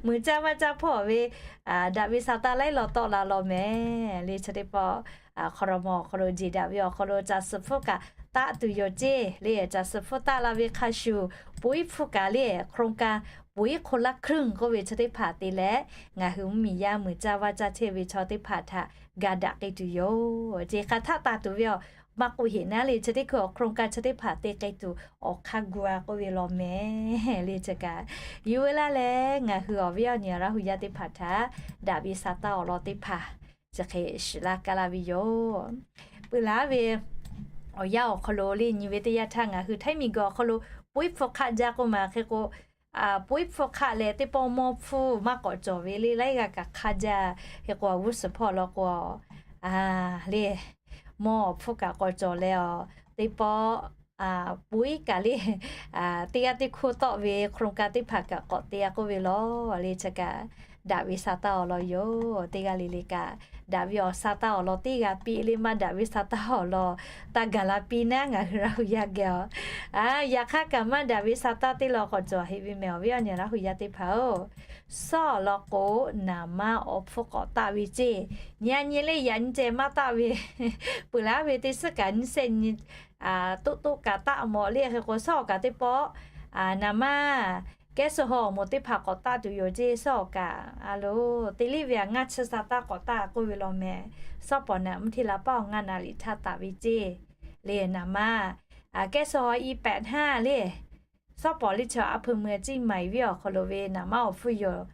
Muiˬ caˇ vaˇ caˇ hpawˇ ve daꞈ ve Saˍtanˍ laiˉ lawn tawˆ la law mehˍ le. Chi teˇ pawˆ hk'aw lo mawˬ awˬ hk'aw lo jeˬ daꞈ ve awˬ hk'aw lo caˬ suhˍ hpfuhˇ kaꞈ taˆ tuˬ yoˬ ceˇ le. Caˬ suhˍ hpfuhˇ taˆ la ve hk'a shuˍ, puiˉ hpu kaꞈ le โครงการ ปุ๋ยคนละครึ่ง k'oˆ ve chi teˇ hpaˍ te leh, ngaˬ hui mvuhˇ miˬ yaˇ muiˬ caˇ vaˇ caˇ chehˇ ve chaw teˇ hpaˍ htaꞈ ga daꞈ k'ai tuˬ yoˬ ceˇ. Hk'aˬ htaˆ taˍ tuˬ ve awˬ maˇ k'oˆ heˆ naˉ le, chi teˇ hkui awˬ โครงการ chi teˇ hpaˍ te k'ai tuˬ awˬ hk'aˇ gu a k'oˆ ve law mehˍ le. Chi kaꞈ yuˬ ve laˇ leh ngaˬ hui awˬ viˉ awˬ nyi Laˇ huˍ yaˇ teˇ hpaˍ htaꞈ daꞈ ve Saˍtanˍ awˬ lawn teˇ hpaˍ chi hk'e shiˍ laˇ kaˇ laˇ ve yoˬ. Peuˬ laˉ ve awˬ yanˇ awˬ hk'aw lo le nyi ve teˇ yanˇ htaˇ ngaˬ hui Htaiˇ miˬ guiˬ awˬ hk'aw lo puiˉ hpu hk'aˆ jaˇ k'oˆ ma. Hk'e k'o, puiˉ hpu hk'aˆ leh teˇ pawˆ mawˇ hpfuhˇ maˇ k'awꞈ cawˬ ve le, laiˉ g'aˇ kaꞈ hk'aˇ jaˇ. Hk'e k'o awˬ g'uˇ suhˍ hpawˇ law k'o, le mawˇ hpfuhˇ kaꞈ k'awꞈ cawˬ leh a, teˇ pawˆ puiˉ kaꞈ le teˇ g'aˇ teˇ hkuˇ tawˆ ve โครงการ teˇ hpaˍ kaꞈ k'awꞈ te a k'oˆ ve law le. Chi kaꞈ daꞈ ve Saˍtanˍ awˬ lawn yoˬ. Teˇ g'aˇ le le kaꞈ daꞈ ve awˬ Saˍtanˍ awˬ lawn teˇ g'aˇ piˇ le, maˇ daꞈ ve Saˍtanˍ awˬ lawn taˇ gaˬ la piˇ naˉ ngaˬ hui Laˇ huˍ yaˇ geh a. Yaꞈ hk'aˇ kaꞈ maˇ daꞈ ve Saˍtanˍ teˇ lawn k'awꞈ cawˬ heˆ ve mehˍ awˬ viˉ awˬ nyi Laˇ huˍ yaˇ teˇ hpaˍ-oˬ, sawˉ awˬ lawn k'o, naˍ manˇ awˬ hpfuhˇ k'awꞈ taˆ ve ceˇ. Nyi a nyi le yaꞈ nyi ceh maˇ taˆ ve, peuˬ laˉ ve teˇ suhˉ kaꞈ nyiˇ sehˆ nyi toˆ toˆ kaꞈ taˆ mawˬ le. Hk'e k'o sawˉ awˬ kaꞈ teˇ pawˆ naˍ manˇ kehˉ suh haw awˬ moˍ teˇ hpaˍ k'awꞈ taˆ tuˬ yoˬ ceˇ. Sawˉ awˬ kaꞈ a loˬ, te liˇ ve aꞈ ngaˇ chi Saˍtanˍ k'awꞈ taˆ k'oˆ ve law mehˍ. Sawˉ pawˍ naꞈ mvuhˇ hteˇ la paˉ awˬ ngaˇ naˍ liꞈ htaˇ taˍ ve ceˇ le. Naˍ manˇ kehˉ suh haw i pehꞈ hnaˇ le, sawˉ pawˍ liˇ chaw a hpui mui a ciˉ maˍ iˍ viˉ awˬ hk'aw lo ve naˍ manˇ awˬ hpfuhˇ yoˬ.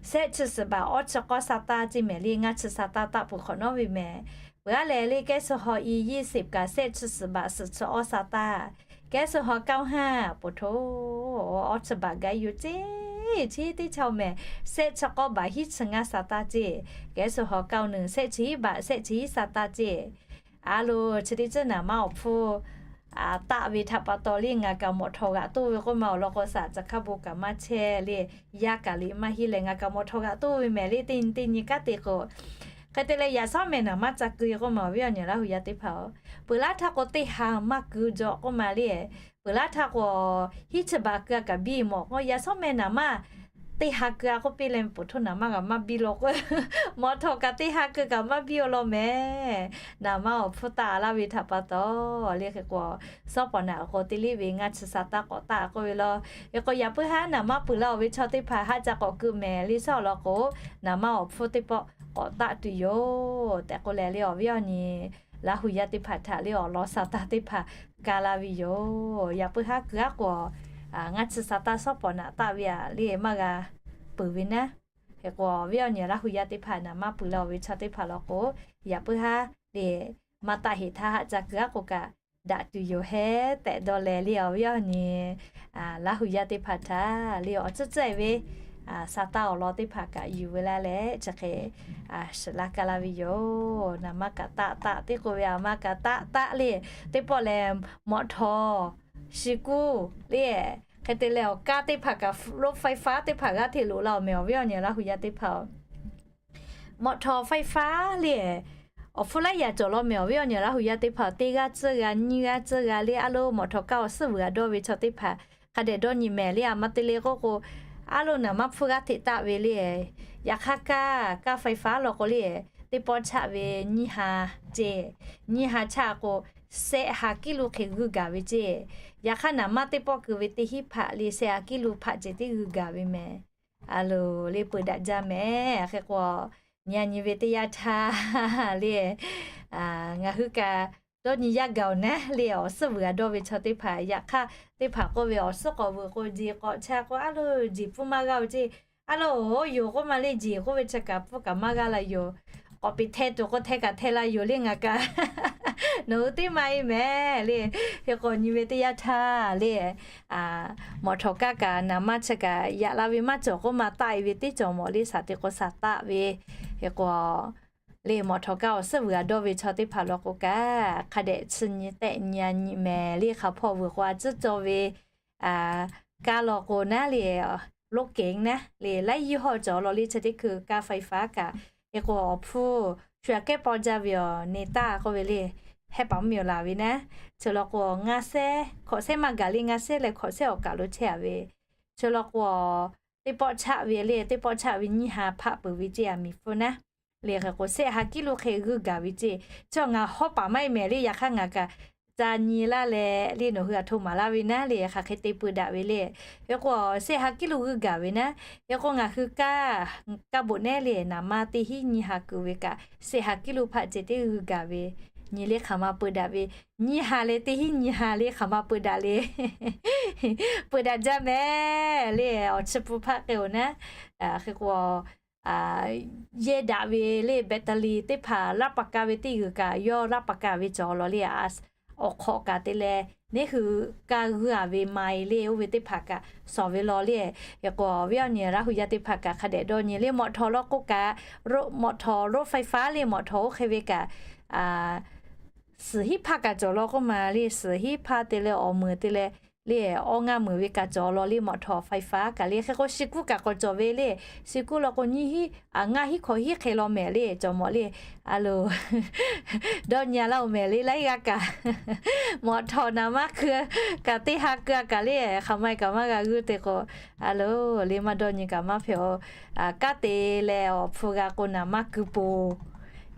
Sehˆ chi suhˍ baꞈ awˇ chi k'awˇ Saˍtanˍ ceˇ mehˍ le, ngaˇ chi Saˍtanˍ taˆ peuˬ hk'awꞈ nawˉ ve mehˍ. Peuˬ aˉ leh le kehˉ suh haw i yiˇ siˍ kaꞈ sehˆ chi suhˍ baꞈ suhˍ chi awˇ Saˍtanˍ. Kehˉ suh haw เก้าห้า poˬ htoꞈ, awˇ chi baꞈ gaˇ yoˬ ceˇ. Chi teˇ chaw mehˍ, sehˆ chi k'awˇ baꞈ hiˉ chi ngaˇ Saˍtanˍ ceˇ. Kehˉ suh haw เก้าหนึ่ง sehˆ chi hiˉ baꞈ sehˆ chi hiˉ Saˍtanˍ ceˇ. A loˬ, chi teˇ ceuˬ naˍ manˇ awˬ hpfuhˇ taˆ ve htaꞈ pa taw le ngaˬ kaꞈ mawꞈ htawˍ g'aꞈ toˇ ve k'oˆ ma awˬ lawn k'o, saˍ caˬ hkaˇ bon kaꞈ maˇ chehˇ le, yaˇ kaꞈ liꞈ maˇ henˇ leh ngaˬ kaꞈ mawꞈ htawˍ g'aꞈ toˇ ve mehˍ le. Teˇ nyi teˇ nyi kanˉ te k'o, hk'e te leh yaꞈ shawˉ mehˍ naˍ manˇ ca keu e k'oˆ ma awˬ viˉ awˬ nyi Laˇ huˍ yaˇ teˇ hpaˍ-oˬ, peuˬ laˉ htaˇ k'o teˇ ha maˇ keu jaw k'oˆ ma le. Peuˬ laˉ htaˇ k'o hiˉ chi baꞈ keu a kaꞈ biˇ mawˬ k'o, yaꞈ shawˉ mehˍ naˍ manˇ teˇ ha keu a k'oˆ piˇ leh, poˬ htoꞈ naˍ manˇ g'a maˇ biˇ law k'o, mawꞈ htawˍ kaꞈ teˇ ha keu kaꞈ maˇ biˇ a law mehˍ. Naˍ manˇ awˬ hpfuhˇ taˆ laˇ ve htaꞈ pa taw le. Hk'e k'o, sawˉ pawˍ naꞈ k'o te liˇ ve ngaˇ chi Saˍtanˍ k'awꞈ taˆ k'oˆ ve law. Hk'e k'o yaꞈ puiˉ haˉ naˍ manˇ peuˬ la awˬ ve chaw teˇ hpaˍ haˆ ca k'awꞈ keu mehˍ le. Sawˉ awˬ lawn k'o, naˍ manˇ awˬ hpfuhˇ teˇ pawˆ k'awꞈ taˆ tuˬ yoˬ tehꞈ k'oˆ leh le awˬ viˉ awˬ nyi Laˇ huˍ yaˇ teˇ hpaˍ htaꞈ le awˬ lawn Saˍtanˍ teˇ hpaˍ ka laˇ ve yoˬ. Yaꞈ puiˉ haˉ keu aˉ k'o, ngaˇ chi Saˍtanˍ sawˉ pawˍ naꞈ taˆ ve aꞈ le maˇ g'a peuˬ ve naˉ. Hk'e k'o awˬ viˉ awˬ nyi Laˇ huˍ yaˇ teˇ hpaˍ naˍ manˇ peuˬ la awˬ ve chaw teˇ hpaˍ law k'o, yaꞈ puiˉ haˉ le maˇ taˆ heˍ htaˇ haˆ ca keu aˉ k'o kaꞈ daꞈ tuˬ yoˬ hehˉ tehꞈ dawˇ leh le awˬ viˉ awˬ nyi Laˇ huˍ yaˇ teˇ hpaˍ htaꞈ le awˬ tcuhˉ tcuhˉ e ve Saˍtanˍ awˬ lawn teˇ hpaˍ kaꞈ yuˬ ve laˇ leh chi hk'e shiˍ laˇ ka laˇ ve yoˬ. Naˍ manˇ kaꞈ taˆ taˆ teˇ k'oˆ ve, aˬ ma kaꞈ taˆ taˆ le. Teˇ pawˆ lehˬ mawꞈ htawˍ, shi kuˇ le, hk'e te leh awˬ kaˇ teˇ hpaˍ kaꞈ รถไฟฟ้า teˇ hpaˍ g'aˇ hteꞈ loꞈ la awˬ mehˍ awˬ viˉ awˬ nyi Laˇ huˍ yaˇ teˇ hpaˍ-oˬ. Mawꞈ htawˍ ไฟฟ้า le, awˬ hpfuhˇ laiˉ yaꞈ cawˬ law mehˍ awˬ viˉ awˬ nyi Laˇ huˍ yaˇ teˇ hpaˍ, teˇ g'aˇ tcuhˇ g'a nyiˇ g'aˇ tcuhˇ g'a le, a loˍ mawꞈ htawˍ kaˇ awˬ suhˉ vuiˬ g'a dawˇ ve chaw teˇ hpaˍ hk'a dehꞈ dawˇ nyi mehˍ le. A ma te le k'oˆ k'o, a loˍ naˍ maˇ hpfuhˇ g'aˇ hteꞈ taˆ ve le. Yaꞈ hk'aˇ kaˇ, kaˇ ไฟฟ้า law k'o le, teˇ pawˆ chaˆ ve nyiˇ ha ceˇ, nyiˇ ha chaˆ k'o, shehˆ ha กิโล hk'e g'uiˇ gaˬ ve ceˇ. Yaꞈ hk'aˇ naˍ maˇ teˇ pawˆ keu ve teˇ hinˉ hpaˆ le, shehˆ ha กิโล hpaˆ ceh tiˉ g'uiˇ gaˬ ve mehˍ. A loˍ le peuˬ daꞈ jaˇ mehˍ. Hk'e k'o, nyi a nyi ve teˇ yanˇ htaˇ le, ngaˬ hui kaꞈ dawˇ nyi yaˇ gaˬ-oˬ naˉ le, awˬ suhˉ vuiˬ g'a dawˇ ve chaw teˇ hpaˍ. Yaꞈ hk'aˇ teˇ hpaˍ k'oˆ ve, awˬ suhˉ k'awꞈ vuiˬ k'o, jeˬ k'awꞈ cha k'o, a loˍ jeˬ pfuhˇ maˇ g'aˇ ve ceˇ. A loˍ, yoˬ k'oˆ ma le, jeˬ k'oˆ ve chi kaꞈ pfuhˇ kaꞈ maˇ g'aˇ la yoˬ. K'awꞈ peꞈ hteh tuˬ k'o hteh kaꞈ hteh la yoˬ le, ngaˬ kaꞈ nawˬ hui teˇ ma e mehˍ le. Hk'e k'o nyi ve teˇ yanˇ htaˇ le, mawꞈ htawˍ kaˇ kaꞈ naˍ maˇ chi kaꞈ yaꞈ la ve maˇ cawˬ k'oˆ ma, taˆ e ve teˇ cawˬ mawˬ le, shaˍ te k'o shaˍ taˆ ve. Hk'e k'o le, mawꞈ htawˍ kaˇ awˬ suhˉ vuiˬ g'a dawˇ ve chaw teˇ hpaˍ law k'o kaꞈ, hk'a dehꞈ chi nyi tehˆ nyi a nyi mehˍ le. Hk'aˬ hpawˇ vuiˬ k'o, a tcuhˉ cawˇ ve kaˇ law k'o naˉ le, รถเก๋ง naˉ le, laiˉ yawˇ hawˇ cawˬ law le, chi teˇ hkui kaˇ ไฟฟ้า kaꞈ. Hk'e k'o awˬ hpfuhˇ shu aꞈ kehˉ paw jaˇ ve awˬ ne taˇ k'oˆ ve le, hehˉ paˍ mvuhˇ miˬ awˬ laˬ ve naˉ. Chi law k'o ngaˇ sehˉ hkawꞈ sehˉ maˇ gaˬ le, ngaˇ sehˉ leh hkawꞈ sehˉ awˬ kaˬ lo chehˇ a ve. Chi law k'o teˇ pawˆ chaˆ ve le, teˇ pawˆ chaˆ ve nyiˇ ha hpaˆ peuˬ ve ceˇ, a miˬ hpfuhˇ naˉ. Le hk'e k'o shehˆ ha กิโล hk'e g'uiˇ gaˬ ve ceˇ. Chi ngaˬ hawˉ paˍ maˇ e mehˍ le, yaꞈ hk'aˇ ngaˬ kaꞈ ca nyi laˇ leh le, nawˬ hui a htoꞈ maˍ laˇ ve naˉ le, hk'aˬ hk'e te pui daꞈ ve le. Hk'e k'o shehˆ ha กิโล g'uiˇ gaˬ ve naˉ. Hk'e k'o ngaˬ hui kaˇ, kaˇ boꞈ nehˉ le, naˍ maˇ teˇ hinˉ nyiˇ ha kuiˬ ve kaꞈ, shehˆ ha กิโล hpaˆ ceh tiˉ g'uiˇ gaˬ ve, nyi le hk'aˬ ma pui daꞈ ve, nyiˇ ha leh teˇ hinˉ nyiˇ ha le hk'aˬ ma pui daꞈ le. Pui daꞈ jaˇ mehˍ le, awˬ chi pun hpaˆ k'ai-oˬ naˉ. Hk'e k'o yehˇ daꞈ ve le, แบตเตอรี่ teˇ hpaˍ laˇ paˍ kaˇ ve teˇ g'uiˬ kaꞈ yawˇ laˇ paˍ kaˇ ve cawˬ law le, awˬ hk'awꞈ kaꞈ te leh neˇ hui kaˇ g'uiˇ a ve ma e le, oˇ ve teˇ hpaˍ kaꞈ shawˍ ve law le. Hk'e k'o awˬ viˉ awˬ nyi Laˇ huˍ yaˇ teˇ hpaˍ kaꞈ hk'a dehꞈ dawˇ nyi le, mawꞈ htawˍ law k'o kaꞈ, mawꞈ htawˍ รถไฟฟ้า le, mawꞈ htawˍ oˇ hk'e ve kaꞈ suhˍ hiˉ hpaˇ kaꞈ cawˬ law k'oˆ ma le, suhˍ hiˉ hpaˇ te leh awˬ meunˍ te leh le, awˇ ngaˇ meunˍ ve kaꞈ cawˬ law le, mawꞈ htawˍ ไฟฟ้า kaꞈ le. Hk'e k'o shi kuˇ kaꞈ k'awꞈ cawˬ ve le, shi kuˇ law k'o nyiˇ hiˉ, ngaˇ hiˉ hkawꞈ hiˉ hk'e law mehˍ le, cawˬ mawˬ le. A loˍ, dawˇ nyi a laˇ-oˬ mehˍ le, laiˉ g'aˇ kaꞈ mawꞈ htawˍ naˍ maˇ keu kaꞈ teˇ ha keu a kaꞈ le, hk'aˬ ma e kaꞈ maˇ g'a g'uiˇ te k'o, a loˍ le maˇ dawˇ nyi kaꞈ maˇ hpehꞈ-oˬ. Kanˉ te leh awˬ hpu g'a k'o naˍ maˇ keu poˬ,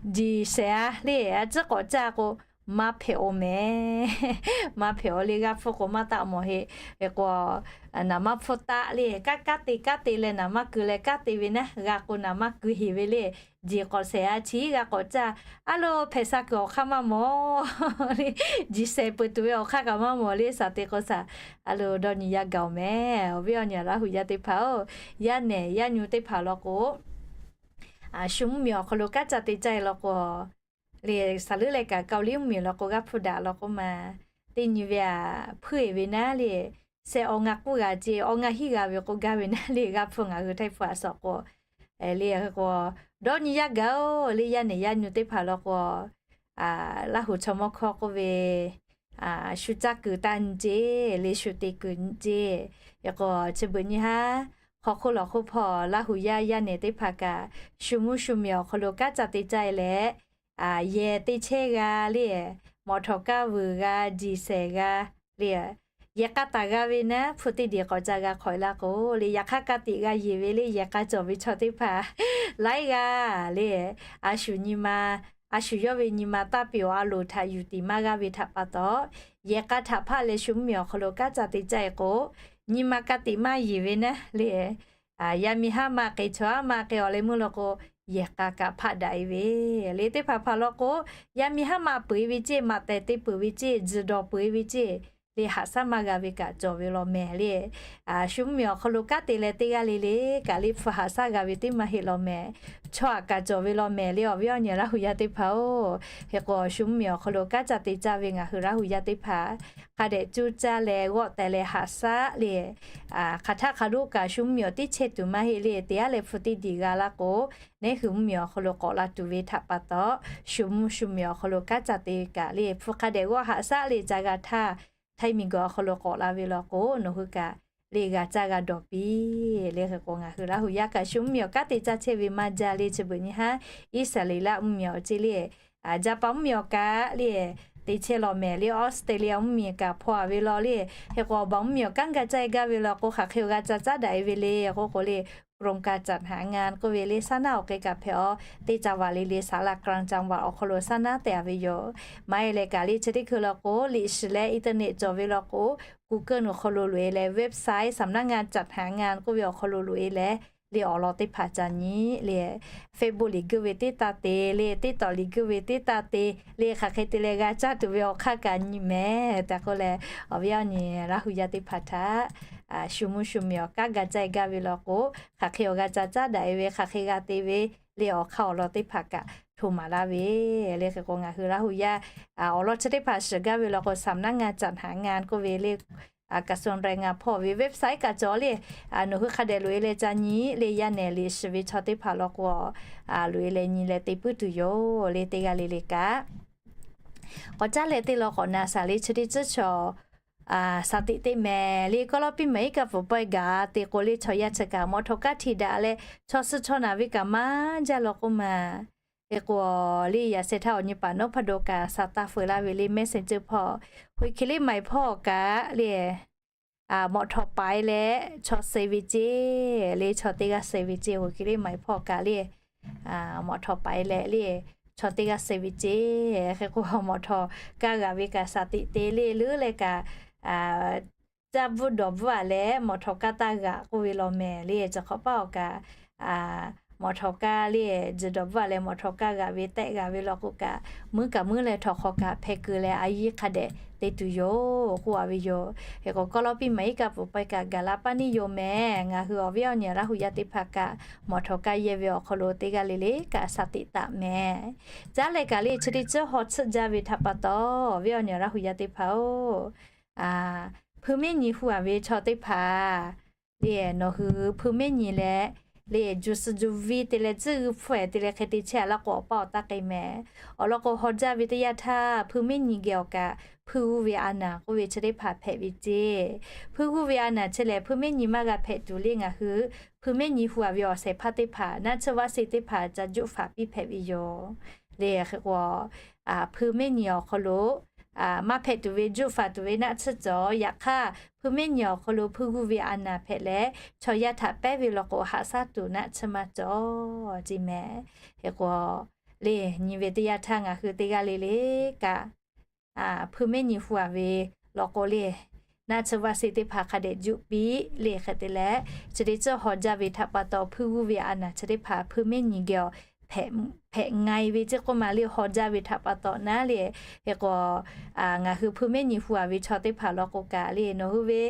jiˬ shehˍ a le, a tcuhˉ k'awꞈ caˇ k'o maˇ hpehꞈ-oˬ mehˍ. Maˇ hpehꞈ-oˬ le, g'a hpfuhˇ k'o maˇ taˆ mawˬ heˆ. Hk'e k'o naˍ maˇ hpfuhˇ taˆ le, kanˉ, kanˉ te kanˉ te leh naˍ maˇ keu leh kanˉ te ve naˉ, g'a k'o naˍ maˇ keu heˍ ve le. Jiˬ k'awꞈ shehˍ a chi g'a k'awꞈ caˇ. A loˍ, hpehꞈ sha kuiˬ awˬ hk'aˇ maˇ mawˬ le, jiˬ shehˍ peuˬ tuˬ ve awˬ hk'aˇ kaꞈ maˇ mawˬ le, shaˍ te k'o shaˍ. A loˍ, dawˇ nyi yaˇ gaˬ-oˬ mehˍ. Awˬ viˉ awˬ nyi Laˇ huˍ yaˇ teˇ hpaˍ-oˬ, yaˇ nehˬ yaˇ nyu teˇ hpaˍ law k'o, shu mvuhˇ miˬ awˬ hk'aw lo kanˉ ca te caˇ e law k'o le, saˍ leuˉ leh kaꞈ Kaoˍliˇ mvuhˇ miˬ law k'o g'a hpfuhˇ daꞈ law k'oˆ ma, teˇ nyi ve a, hpuiˇ eˬ ve naˉ le, shehˆ awˬ ngaˇ k'uˉ g'a ceˇ, awˬ ngaˇ hiˉ g'a ve k'o gaˇ ve naˉ le, g'a hpfuhˇ ngaˬ hui Htaiˇ hpu a shawˍ k'o le. Hk'e k'o dawˇ nyi yaˇ gaˬ-oˬ le, yaˇ nehˬ yaˇ nyu teˇ hpaˍ law k'o, Laˇ huˍ chaw mawˇ hkawˇ k'oˆ ve, shu caˇ kuiˬ taˇ nyi ceˇ le, shu te kuiˬ nyi ceˇ. Hk'e k'o chi beuꞈ nyi haˉ, hk'aw hk'oˆ lawˬ hk'oˆ hpawˇ Laˇ huˍ yaˇ yaˇ nehˬ teˇ hpaˍ kaꞈ shu mvuhˇ shu miˬ awˬ hk'aw lo kanˉ ca te caˇ e leh, yehˬ te chehˇ g'a le, mawꞈ htawˍ kaˇ vuiˬ g'a, jiˬ shehˍ g'a le, yehˬ k'a taˍ g'a ve naˉ, hpu teˇ diˬ k'awꞈ ca g'a hk'awꞈ e laˇ k'o le, yaꞈ hk'aˇ ka tiꞈ g'a yeˬ ve le, yehˬ k'a cawˬ ve chaw teˇ hpaˍ laiˉ g'aˇ le, a shu nyi ma, a shu yawˇ ve nyi ma taˇ piˇ-oˬ, a loˍ htaꞈ yuˬ tiˍ maˇ g'aˇ ve htaꞈ pa taw, yehˬ k'a htaꞈ hpaˆ leh shu mvuhˇ miˬ awˬ hk'aw lo kanˉ ca te caˇ e k'o, nyi ma ka tiꞈ maˇ yeˬ ve naˉ le, yaˇ miˇ haˉ maˇ k'e, chaw haˉ maˇ k'e, awˬ leh meuˇ law k'o, yehˬ k'a kaꞈ hpaˆ daꞈ e ve le. Teˇ hpaˍ hpaˍ law k'o, yaˇ miˇ haˉ maˇ peuˬ e ve ceˇ, maꞈ tehˬ te peuˬ ve ceˇ, tzuhˬ dawˬ peuˬ e ve ceˇ le, haꞈ shaˉ maˇ g'a ve kaꞈ cawˬ ve law mehˍ le. Shu mvuhˇ miˬ awˬ hk'aw lo kanˉ te leh teˇ g'aˇ le le kaꞈ le hpu haꞈ shaˉ g'a ve teˇ maˇ heˆ law mehˍ. Chaw aꞈ kaꞈ cawˬ ve law mehˍ le, awˬ viˉ awˬ nyi Laˇ huˍ yaˇ teˇ hpaˍ-oˬ. Hk'e k'o shu mvuhˇ miˬ awˬ hk'aw lo kanˉ ca te caˇ ve ngaˬ hui Laˇ huˍ yaˇ teˇ hpaˍ hk'a dehꞈ cuˇ caˇ leh g'awˆ teh leh haꞈ shaˉ le, hk'aˬ htaˆ hk'a doˆ kaꞈ shu mvuhˇ miˬ awˬ tiˉ chehˇ tuˬ maˇ heˆ le. Teˇ g'aˇ leh hpu teˇ diˬ g'a laˇ k'o, neˇ hui mvuhˇ miˬ awˬ hk'aw lo k'awꞈ la tuˬ ve htaꞈ pa taw, shu mvuhˇ shu miˬ awˬ hk'aw lo kanˉ ca te kaꞈ le hpu hk'a dehꞈ g'awˆ haꞈ shaˉ le ca g'a htaˇ, Htaiˇ miˬ guiˬ awˬ hk'aw lo k'awꞈ la ve law k'o, nawˬ hui kaꞈ le g'a caˇ g'a dawˬ piˇ. Le hk'e k'o, ngaˬ hui Laˇ hu yaˇ kaꞈ shu mvuhˇ miˬ awˬ kanˉ te caˇ chehˇ ve maˇ jaˇ le. Chi beuꞈ nyi haˉ Iˉsaˍreˍlaˆ mvuhˇ miˬ awˬ ceˇ le, Jaˇpaˍ mvuhˇ miˬ awˬ kaꞈ le, te chehˇ law mehˍ le. Australia mvuhˇ miˬ kaꞈ hpaw a ve law le. Hk'e k'o, awˬ baˬ mvuhˇ miˬ awˬ kanˉ g'a caˇ e gaˇ ve law k'o, hk'aˬ hk'e awˬ g'a ca caˉ daꞈ e ve le k'oˆ k'o le, กรมการจัดหางาน k'oˆ ve le, saˉ naˉ awˬ hk'e kaꞈ hpehꞈ aw, teˇ ca vaꞈ le le ศาลากลางจังหวัด awˬ hk'aw lo saˉ naˉ tehꞈ a ve yoˬ. Maˇ heˆ leh kaꞈ le chi teˇ hkui law k'o, liꞈ shiˍ leh internet cawˬ ve law k'o, Google awˬ hk'aw lo loꞈ e leh website สำนักงานจัดหางาน k'oˆ ve awˬ hk'aw lo loꞈ e leh, le awˬ lawn teˇ hpaˍ ca nyi le, Facebook liꞈ guiˇ ve teˇ taˇ te le, TikTok liꞈ guiˇ ve teˇ taˇ te le, hk'aˬ hk'e te leh g'a caˇ tuˬ ve awˬ hk'aˇ kaꞈ nyi mehˍ tehꞈ k'oˆ leh, awˬ viˉ awˬ nyi Laˇ hu yaˇ teˇ hpaˍ htaꞈ shu mvuhˇ shu miˬ awˬ kanˉ g'a caˇ e gaˇ ve law k'o, hk'aˬ hk'e awˬ g'a ca caˉ daꞈ e ve, hk'aˬ hk'e g'a te ve le, awˬ hk'aˇ awˬ lawn teˇ hpaˍ kaꞈ hto maˍ laˇ ve. Le hk'e k'o, ngaˬ hui Laˇ hu yaˇ awˬ lawn chi teˇ hpaˍ shiˍ gaˇ ve law k'o, สำนักงานจัดหางาน k'oˆ ve le, กระทรวงแรงงาน hpaw ve website kaꞈ cawˬ le. Nawˬ hui hk'a dehꞈ loꞈ e leh ca nyi le, yaˇ nehˬ liꞈ shiˍ ve chaw teˇ hpaˍ law k'o, loꞈ e leh nyi leh te puiˉ tuˬ yoˬ le. Teˇ g'aˇ le le kaꞈ k'awꞈ caˉ leh teˇ law k'awꞈ na shaˍ le. Chi teˇ tcuhˉ chaw สติ teˇ mehˍ le, กรมป่าไม้ kaꞈ pfuhˍ pawehˇ gaˬ te k'o le, chaw yaˇ chi kaꞈ mawꞈ htawꞈ kaˇ htiꞈ daꞈ leh, chaw suh chaw naˬ ve kaꞈ maˇ jaˇ law k'oˆ ma. Hk'e k'o, le yaꞈ sheh htaˇ awˬ nyi paˍ nawˉ hpaˇ daw kaꞈ สติ fuiˍ laˇ ve le, Messenger hpawˇ, ห้วยขี้เหล็กไม้ hpawˇ kaꞈ le, mawꞈ htawꞈ paiˍ leh chaw suh ve ceˇ le, chaw teˇ g'aˇ suh ve ceˇ. ห้วยขี้เหล็กไม้ hpawˇ kaꞈ le, mawꞈ htawꞈ paiˍ leh le, chaw teˇ g'aˇ suh ve ceˇ. Hk'e k'o, mawꞈ htawꞈ kaˇ g'aꞈ ve kaꞈ สติ te le, leuˉ leh kaꞈ caˇ bvuhˆ dawˬ bvuhˆ a leh mawꞈ htawꞈ kaˇ taˇ g'aꞈ k'oˆ ve law mehˍ le. Chi hk'awꞈ paˇ awˬ kaꞈ mawꞈ htawꞈ kaˇ le, juˬ dawˬ bvuhˆ a leh mawꞈ htawꞈ kaˇ g'aꞈ ve tehˆ g'aꞈ ve law k'o kaꞈ, muiˉ kaꞈ muiˉ leh htawꞈ hk'awꞈ kaꞈ hpeh keu leh a yiˇ hk'a dehꞈ te tuˬ yoˬ k'oˆ a ve yoˬ. Hk'e k'o, กรมป่าไม้ kaꞈ pfuhˍ pawehˇ kaꞈ gaˬ la paˇ neˇ yoˬ mehˍ. Ngaˬ hui awˬ viˉ awˬ nyi Laˇ hu yaˇ teˇ hpaˍ kaꞈ mawꞈ htawꞈ kaˇ yehˇ ve awˬ hk'aw lo teˇ g'aˇ le le kaꞈ สติ taˍ mehˍ. Caˉ leh kaꞈ le chi teˇ tcuhˉ haw tsuhˆ jaˇ ve htaꞈ pa taw, awˬ viˉ awˬ nyi Laˇ hu yaˇ teˇ hpaˍ-oˬ, hpui mehˉ nyi hu a ve chaw teˇ hpaˍ le, nawˬ hui hpui mehˉ nyi leh le, juˬ suh juˬ viˇ te leh tcuhˇ g'uiˇ hpfuhˇ ehˍ te leh hk'e te chehˇ a laˇ k'o, awˬ paˇ awˬ taˇ k'ai mehˍ. Awˬ lawn k'o, haw jaˇ ve teˇ yanˇ htaˇ hpui mehˉ nyi geh awˬ kaꞈ hpui g'uˇ ve a naˍ k'oˆ ve chi teˇ hpaˍ hpehꞈ ve ceˇ. Hpui g'uˇ ve a naˍ chi lehˬ, hpui mehˉ nyi maˇ g'a hpehꞈ tuˬ le. Ngaˬ hui hpui mehˉ nyi hu a ve awˬ shehˍ hpaˇ teˇ hpaˍ, naˆ tsuhˇ vaˆ se teˇ hpaˍ ca juˆ faˍ piˇ hpehꞈ ve yoˬ le. Hk'e k'o, hpui mehˉ nyi awˬ hk'aw lo maˇ hpehꞈ tuˬ ve juˆ faˍ tuˬ ve naˆ tsuhˇ cawˬ. Yaꞈ hk'aˇ, hpui mehˉ nyi awˬ hk'aw lo hpui g'uˇ ve a naˍ hpehꞈ leh, chaw yaˇ htaꞈ pehˉ ve law k'o, haꞈ shaˉ tuˬ naˆ tsuhˇ maˇ cawˬ ceˇ mehˍ. Hk'e k'o, le nyi ve teˇ yanˇ htaˇ ngaˬ hui teˇ g'aˇ le le kaꞈ hpui mehˉ nyi hu a ve law k'o le, naˆ tsuhˇ vaˆ se teˇ hpaˍ hk'a dehꞈ juˆ piˇ le. Hk'e te leh, chi teˇ tcuhˉ haw jaˇ ve htaꞈ pa taw, hpui g'uˇ ve a naˍ chi teˇ hpaˍ hpui mehˉ nyi geh awˬ hpehꞈ nga e ve ceˇ k'oˆ ma le. Haw jaˇ ve htaꞈ pa taw naˉ le, hk'e k'o, ngaˬ hui hpui mehˉ nyi hu a ve chaw teˇ hpaˍ law k'o kaꞈ le, nawˬ hui ve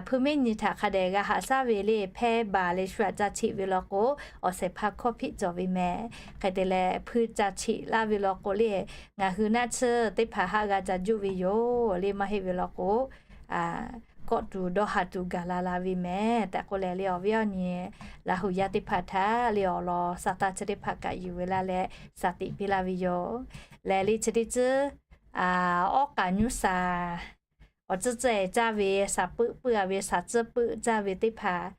hpui mehˉ nyi htaꞈ hk'a dehꞈ g'a haꞈ shaˉ ve le, hpehˇ baˬ leh shu aꞈ ca cheꞈ ve law k'o, awˬ shehˍ hpaˇ hkawˇ hpiˆ cawˬ ve mehˍ. Hk'e te leh, hpui ca cheꞈ laˇ ve law k'o le, ngaˬ hui naˆ tsuhˇ teˇ hpaˍ haˆ g'a ca juˆ ve yoˬ le. Maˇ heˆ ve law k'o, kawˆ tuˬ dawˇ ha tuˬ gaˬ la la ve mehˍ tehꞈ k'oˆ leh le, awˬ viˉ awˬ nyi Laˇ hu yaˇ teˇ hpaˍ htaꞈ le awˬ lawn sa taˇ chi teˇ hpaˍ kaꞈ yuˬ ve laˇ leh สติ piˇ laˇ ve yoˬ. Lehˬ le chi teˇ tcuhˉ awˉ k'aꞈ nyuˇ shaˍ awˬ tcuhˉ tcuhˉ e caˇ ve, shaˍ puiˆ puiˆ a ve, shaˍ tcuhˉ puiˆ caˇ ve teˇ hpaˍ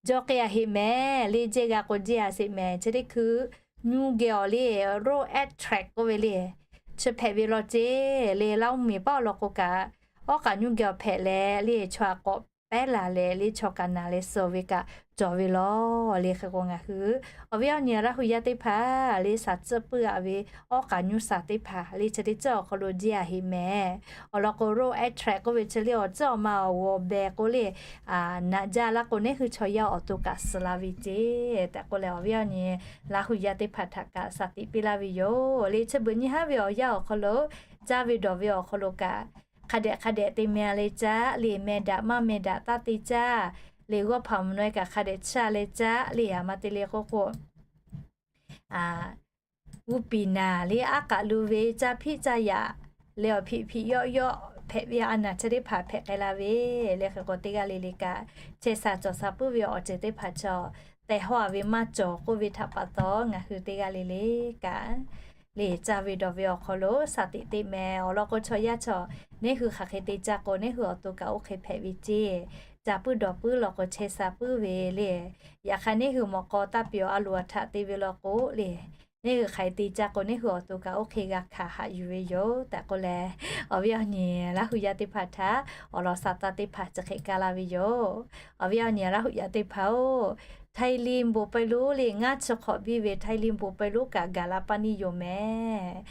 jawˇ k'ai a heˆ mehˍ le. Jehˇ g'a k'o jehˇ a sheˍ mehˍ. Chi teˇ hkui nyuˇ geh awˬ le, road extract k'oˆ ve le, chi hpehꞈ ve law ceˇ le. Laˇ oˇ miˬ paˉ awˬ lawn k'o kaꞈ, awˉ k'aꞈ nyuˇ geh awˬ hpehꞈ leh le, chaw aꞈ k'awꞈ pehˉ laˬ leh le, chaw kaꞈ naˬ leh suh ve kaꞈ cawˬ ve law le. Hk'e k'o ngaˬ hui awˬ viˉ awˬ nyi Laˇ hu yaˇ teˇ hpaˍ le, shaˍ tcuhˉ puiˆ a ve awˉ k'aꞈ nyuˇ shaˍ teˇ hpaˍ le, chi teˇ tcuhˉ awˬ hk'aw lo jehˇ a heˆ mehˍ. Awˬ lawn k'o road extract k'oˆ ve chi le, awˬ tcuhˉ awˬ ma awˬ g'awˬ beh k'o le, naꞈ jaˇ laˇ k'o, neˉ hui chaw yaˇ awˬ to kaꞈ suh la ve ceˇ tehꞈ k'oˆ leh, awˬ viˉ awˬ nyi Laˇ hu yaˇ teˇ hpaˍ htaꞈ kaꞈ สติ piˇ laˇ ve yoˬ le. Chi beuꞈ nyi haˉ ve awˬ yanˇ awˬ hk'aw lo, caˇ ve dawˬ ve awˬ hk'aw lo kaꞈ, hk'a dehꞈ hk'a dehꞈ te meh le caˇ le, meh daꞈ maˇ meh daꞈ taˇ te caˇ le, g'awˇ hpaˍ mvuhˇ naw e kaꞈ hk'a dehꞈ chiˇ a leh caˇ le, aˬ ma te le k'oˆ k'o, g'uˇ piˍ naˍ le, aˉ k'aꞈ lu ve caˇ hpiˆ caˇ yaꞈ le, awˬ hpiꞈ hpiꞈ yawˆ yawˆ hpehꞈ ve a naˍ chi teˇ hpaˍ hpehꞈ k'ai la ve le. Hk'e k'o teˇ g'aˇ le le kaꞈ, chehˇ sha cawˬ sha puiˉ ve awˬ ceuˬ teˇ hpaˍ chaw tehˬ hawˇ a ve maˇ cawˬ k'oˆ ve htaꞈ pa taw, ngaˬ hui teˇ g'aˇ le le kaꞈ le caˇ ve dawˬ ve awˬ hk'aw lo สติ teˇ meh. Awˬ lawn k'o, chaw yaˇ chaw neˉ hui hk'aˬ hk'e te caˇ k'o, neˉ hui awˬ to kaꞈ oˇ hk'e hpehꞈ ve ceˇ ca puiˉ dawˬ puiˉ law k'o chehˇ sha puiˉ ve le. Yaꞈ hk'aˇ neˇ hui mawꞈ k'aw taˇ piˇ awˬ a loˍ a htaꞈ te ve law k'o le, neˇ hui hk'aˬ hk'e te caˇ k'o neˇ hui awˬ to kaꞈ oˇ hk'e g'a hkanˍ haꞈ yuˬ ve yoˬ tehꞈ k'oˆ leh, awˬ viˉ awˬ nyi Laˇ hu yaˇ teˇ hpaˍ htaꞈ awˬ lawn sha taˇ teˇ hpaˍ chi hk'e kaˇ laˇ ve yoˬ. Awˬ viˉ awˬ nyi Laˇ hu yaˇ teˇ hpaˍ-oˬ, Htaiˇ liˇ bon pawehˇ lonˉ le ngaˇ chi hk'awꞈ biˇ ve Htaiˇ liˇ bon pawehˇ lonˉ kaꞈ gaˬ la paˇ neˇ yoˬ mehˍ.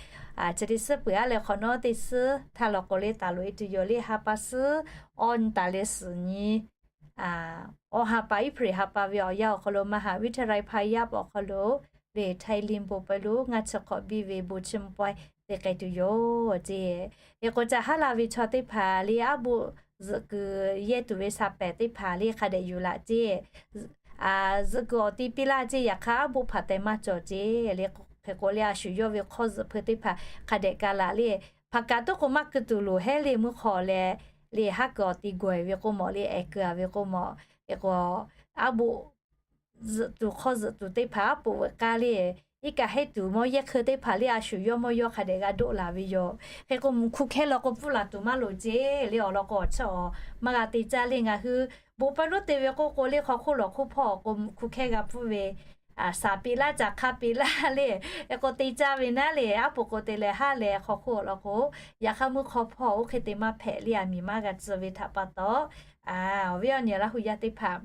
Chi teˇ suhˉ peuˬ aˉ leh hk'awꞈ nawˉ teˇ suhˉ htaˇ law k'o le taˍ loꞈ e tuˬ yoˬ le, ha pa suhˉ awˇ nyi taˍ leh suhˍ nyi awˬ ha pa April ha pa ve awˬ yanˇ awˬ hk'aw lo มหาวิทยาลัยพายัพ awˬ hk'aw lo le Htaiˇ liˇ bon pawehˇ lonˉ ngaˇ chi hk'awꞈ biˇ ve bon chi mvuh pawehˇ te k'ai tuˬ yoˬ ceˇ. Hk'e k'o ca haˉ la ve chaw teˇ hpaˍ le aˉ boˆ zuhꞈ kuiˬ yehˇ tuˬ ve sha pehˍ teˇ hpaˍ le hk'a dehꞈ yuˬ laꞈ ceˇ. Zuhꞈ kuiˬ awˬ ti piˇ laˇ ceˇ, yaꞈ hk'aˇ aˉ boˆ hpaˍ teh maˇ cawˬ ceˇ le. Hk'e k'o le a shu yawˇ ve hk'awˇ zuhꞈ hpeu teˇ hpaˍ hk'a dehꞈ ka laꞈ le, hpaˍ kaꞈ toˉ k'o maˇ keu tuˬ loˍ heˉ le mvuhˇ hk'aw leh le haˉ kuiˬ awˬ ti gawˬ e ve k'oˆ mawˬ le, ehˍ keu a ve k'oˆ mawˬ. Hk'e k'o aˉ boˆ zuhꞈ tuˬ hk'awˇ zuhꞈ tuˬ teˇ hpaˍ aˉ poꞈ veuꞈ k'aˇ le, iˉ kaˆ heˆ tuˬ mawˇ yehˇ hkeu teˇ hpaˍ le a shu yawˇ mawˇ yawˇ hk'a dehꞈ g'a doˆ laˬ ve yoˬ. Hk'e k'o mvuhˇ hkuˇ hkehˇ law k'o pfuhˇ laˬ tuˬ maˇ loˍ ceˇ le awˬ lawn k'o awˬ chawˇ maˇ g'a te caˇ le. Ngaˬ hui bon pawehˇ lonˉ te ve k'oˆ k'o le hk'aw hk'oˆ lawˬ hk'oˆ hpawˇ k'o mvuhˇ hkuˇ hkehˇ g'a pfuhˇ ve saˍ peꞈ laˇ caˬ hk'a peꞈ laˇ le. Hk'e k'o te caˇ ve naˉ le aˉ poꞈ k'o te leh haˉ leh hk'aw hk'oˆ awˬ lawn k'o, yaꞈ hk'aˇ mvuhˇ hk'aw hpawˇ oˇ hk'e te maˇ hpehꞈ le a miˬ maˇ g'a tcuh ve htaꞈ pa taw, awˬ viˉ awˬ nyi Laˇ hu yaˇ teˇ hpaˍ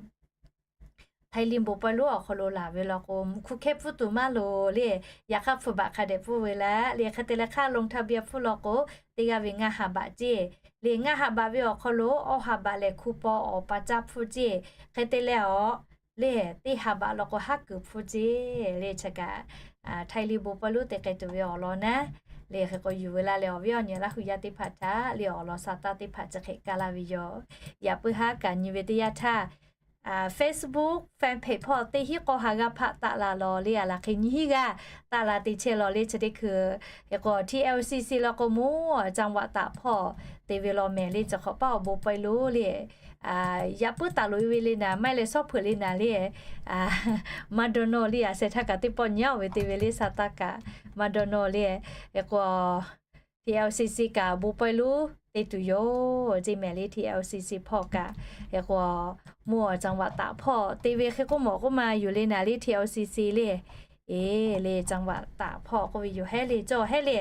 Htaiˇ liˇ bon pawehˇ lonˉ awˬ hk'aw lo laˬ ve law k'o mvuhˇ hkuˇ hkehˇ pfuhˇ tuˬ maˇ loˍ le. Yaꞈ hk'aˇ hpfuhˇ baꞈ hk'a dehꞈ pfuhˇ ve laˇ le. Hk'e te leh hk'aˇ ลงทะเบียน pfuhˇ law k'o teˇ g'aˇ ve ngaˇ ha baꞈ ceˇ le. Ngaˇ ha baꞈ ve awˬ hk'aw lo awˇ ha baꞈ lehˬ hku paw awˬ pa caˇ pfuhˇ ceˇ. Hk'e te leh awˬ le teˇ ha baꞈ law k'o haˉ kuiˬ pfuhˇ ceˇ le. Chi kaꞈ Htaiˇ liˇ bon pawehˇ lonˉ te k'ai tuˬ ve awˬ lawn naˉ le. Hk'e k'o yuˬ ve laˇ leh awˬ viˉ awˬ nyi Laˇ hu yaˇ teˇ hpaˍ htaꞈ le awˬ lawn sha taˇ teˇ hpaˍ chi hk'e kaˇ laˇ ve yoˬ. Yaꞈ puiˉ haˉ kaꞈ nyi ve teˇ yanˇ htaˇ Facebook fan page hpawˇ teˇ hinˉ k'awˇ ha g'aˇ hpaˆ taˆ la law le. A laˬ hk'e nyiˇ hinˉ g'aˇ taˆ la te chehˇ law le. Chi teˇ hkui hk'e k'o TLCC law k'o mvuhˇ จังหวัดตาก hpawˇ te ve law mehˍ le. Chi hk'awꞈ paˇ awˬ bon pawehˇ lonˉ le yaꞈ puiˉ taˍ loꞈ e ve le naˍ, maˇ heˆ leh shawˉ hpeuꞈ le naˍ le, maˇ dawˇ nawˇ le. A sheh htaˇ kaꞈ teˇ pawˆ nyi aˇ ve te ve le sha taˇ kaꞈ maˇ dawˇ nawˇ le. Hk'e k'o TLCC kaꞈ bon pawehˇ lonˉ te tuˬ yoˬ ceˇ mehˍ le. TLCC hpawˇ kaꞈ hk'e k'o mvuhˇ จังหวัดตาก hpawˇ te ve hk'e k'oˆ mawˬ k'oˆ ma yuˬ le naˍ le TLCC le. Eˬ le จังหวัดตาก hpawˇ k'oˆ ve yoˬ hehˉ le cawˇ hehˉ le.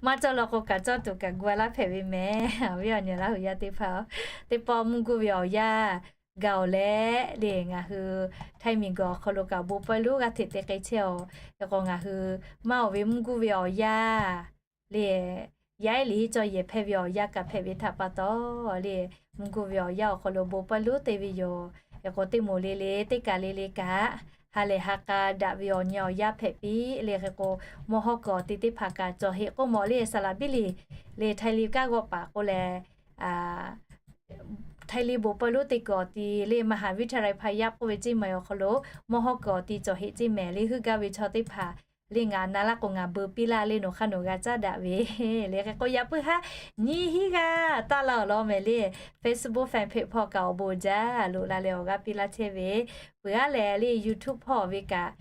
Maˇ cawˇ law k'o kaꞈ cawˇ tuˬ kaꞈ gu a laˇ hpehꞈ ve mehˍ. Awˬ viˉ awˬ nyi Laˇ hu yaˇ teˇ hpaˍ-oˬ, teˇ pawˆ mvuhˇ guˇ ve awˬ yanˇ gaˬ-oˬ leh le ngaˬ hui Htaiˇ miˬ guiˬ awˬ hk'aw lo kaꞈ bon pawehˇ lonˉ g'aˇ hteꞈ te k'ai chehˇ-oˬ. Hk'e k'o ngaˬ hui maˇ oˬ ve mvuhˇ guˇ ve awˬ yanˇ le yaˇ ehˉ liꞈ hiˉ cawˇ yehˬ hpehˇ ve awˬ yanˇ kaꞈ hpehꞈ ve htaꞈ pa taw le mvuhˇ guˇ ve awˬ yanˇ awˬ hk'aw lo bon pawehˇ lonˉ te ve yoˬ. Hk'e k'o teˇ moˍ le le teˇ kaˬ le le kaꞈ ha lehˬ ha k'a daꞈ ve awˬ nyi awˬ yanˇ hpehꞈ piˇ le. Hk'e k'o mawˇ hawˉ kuiˬ awˬ ti teˇ hpaˍ kaꞈ cawˬ heˆ k'oˆ mawˬ le saˍ laˍ biˇ liꞈ le Htaiˇ liˇ kaˇ g'awˆ paˍ k'oˆ leh Htaiˇ liˇ bon pawehˇ lonˉ te kuiˬ awˬ ti le มหาวิทยาลัยพายัพ k'oˆ ve ceˇ mehˍ awˬ hk'aw lo mawˇ hawˉ kuiˬ awˬ ti cawˬ heˆ ceˇ mehˍ le. Heuˆ gaˇ ve chaw teˇ hpaˍ le ngaˬ na laˇ k'o ngaˬ beu piˇ laˇ le nawˬ hk'aˇ nawˬ g'a caˉ daꞈ ve le. Hk'e k'o yaꞈ puiˉ haˉ nyiˇ hinˉ g'aˇ taˆ la awˬ lawn mehˍ le Facebook fan page hpawˇ kaꞈ awˬ bon jaˇ loꞈ la leh awˬ g'aˇ piˇ laˇ chehˇ ve, peuˬ aˉ leh le YouTube hpawˇ ve kaꞈ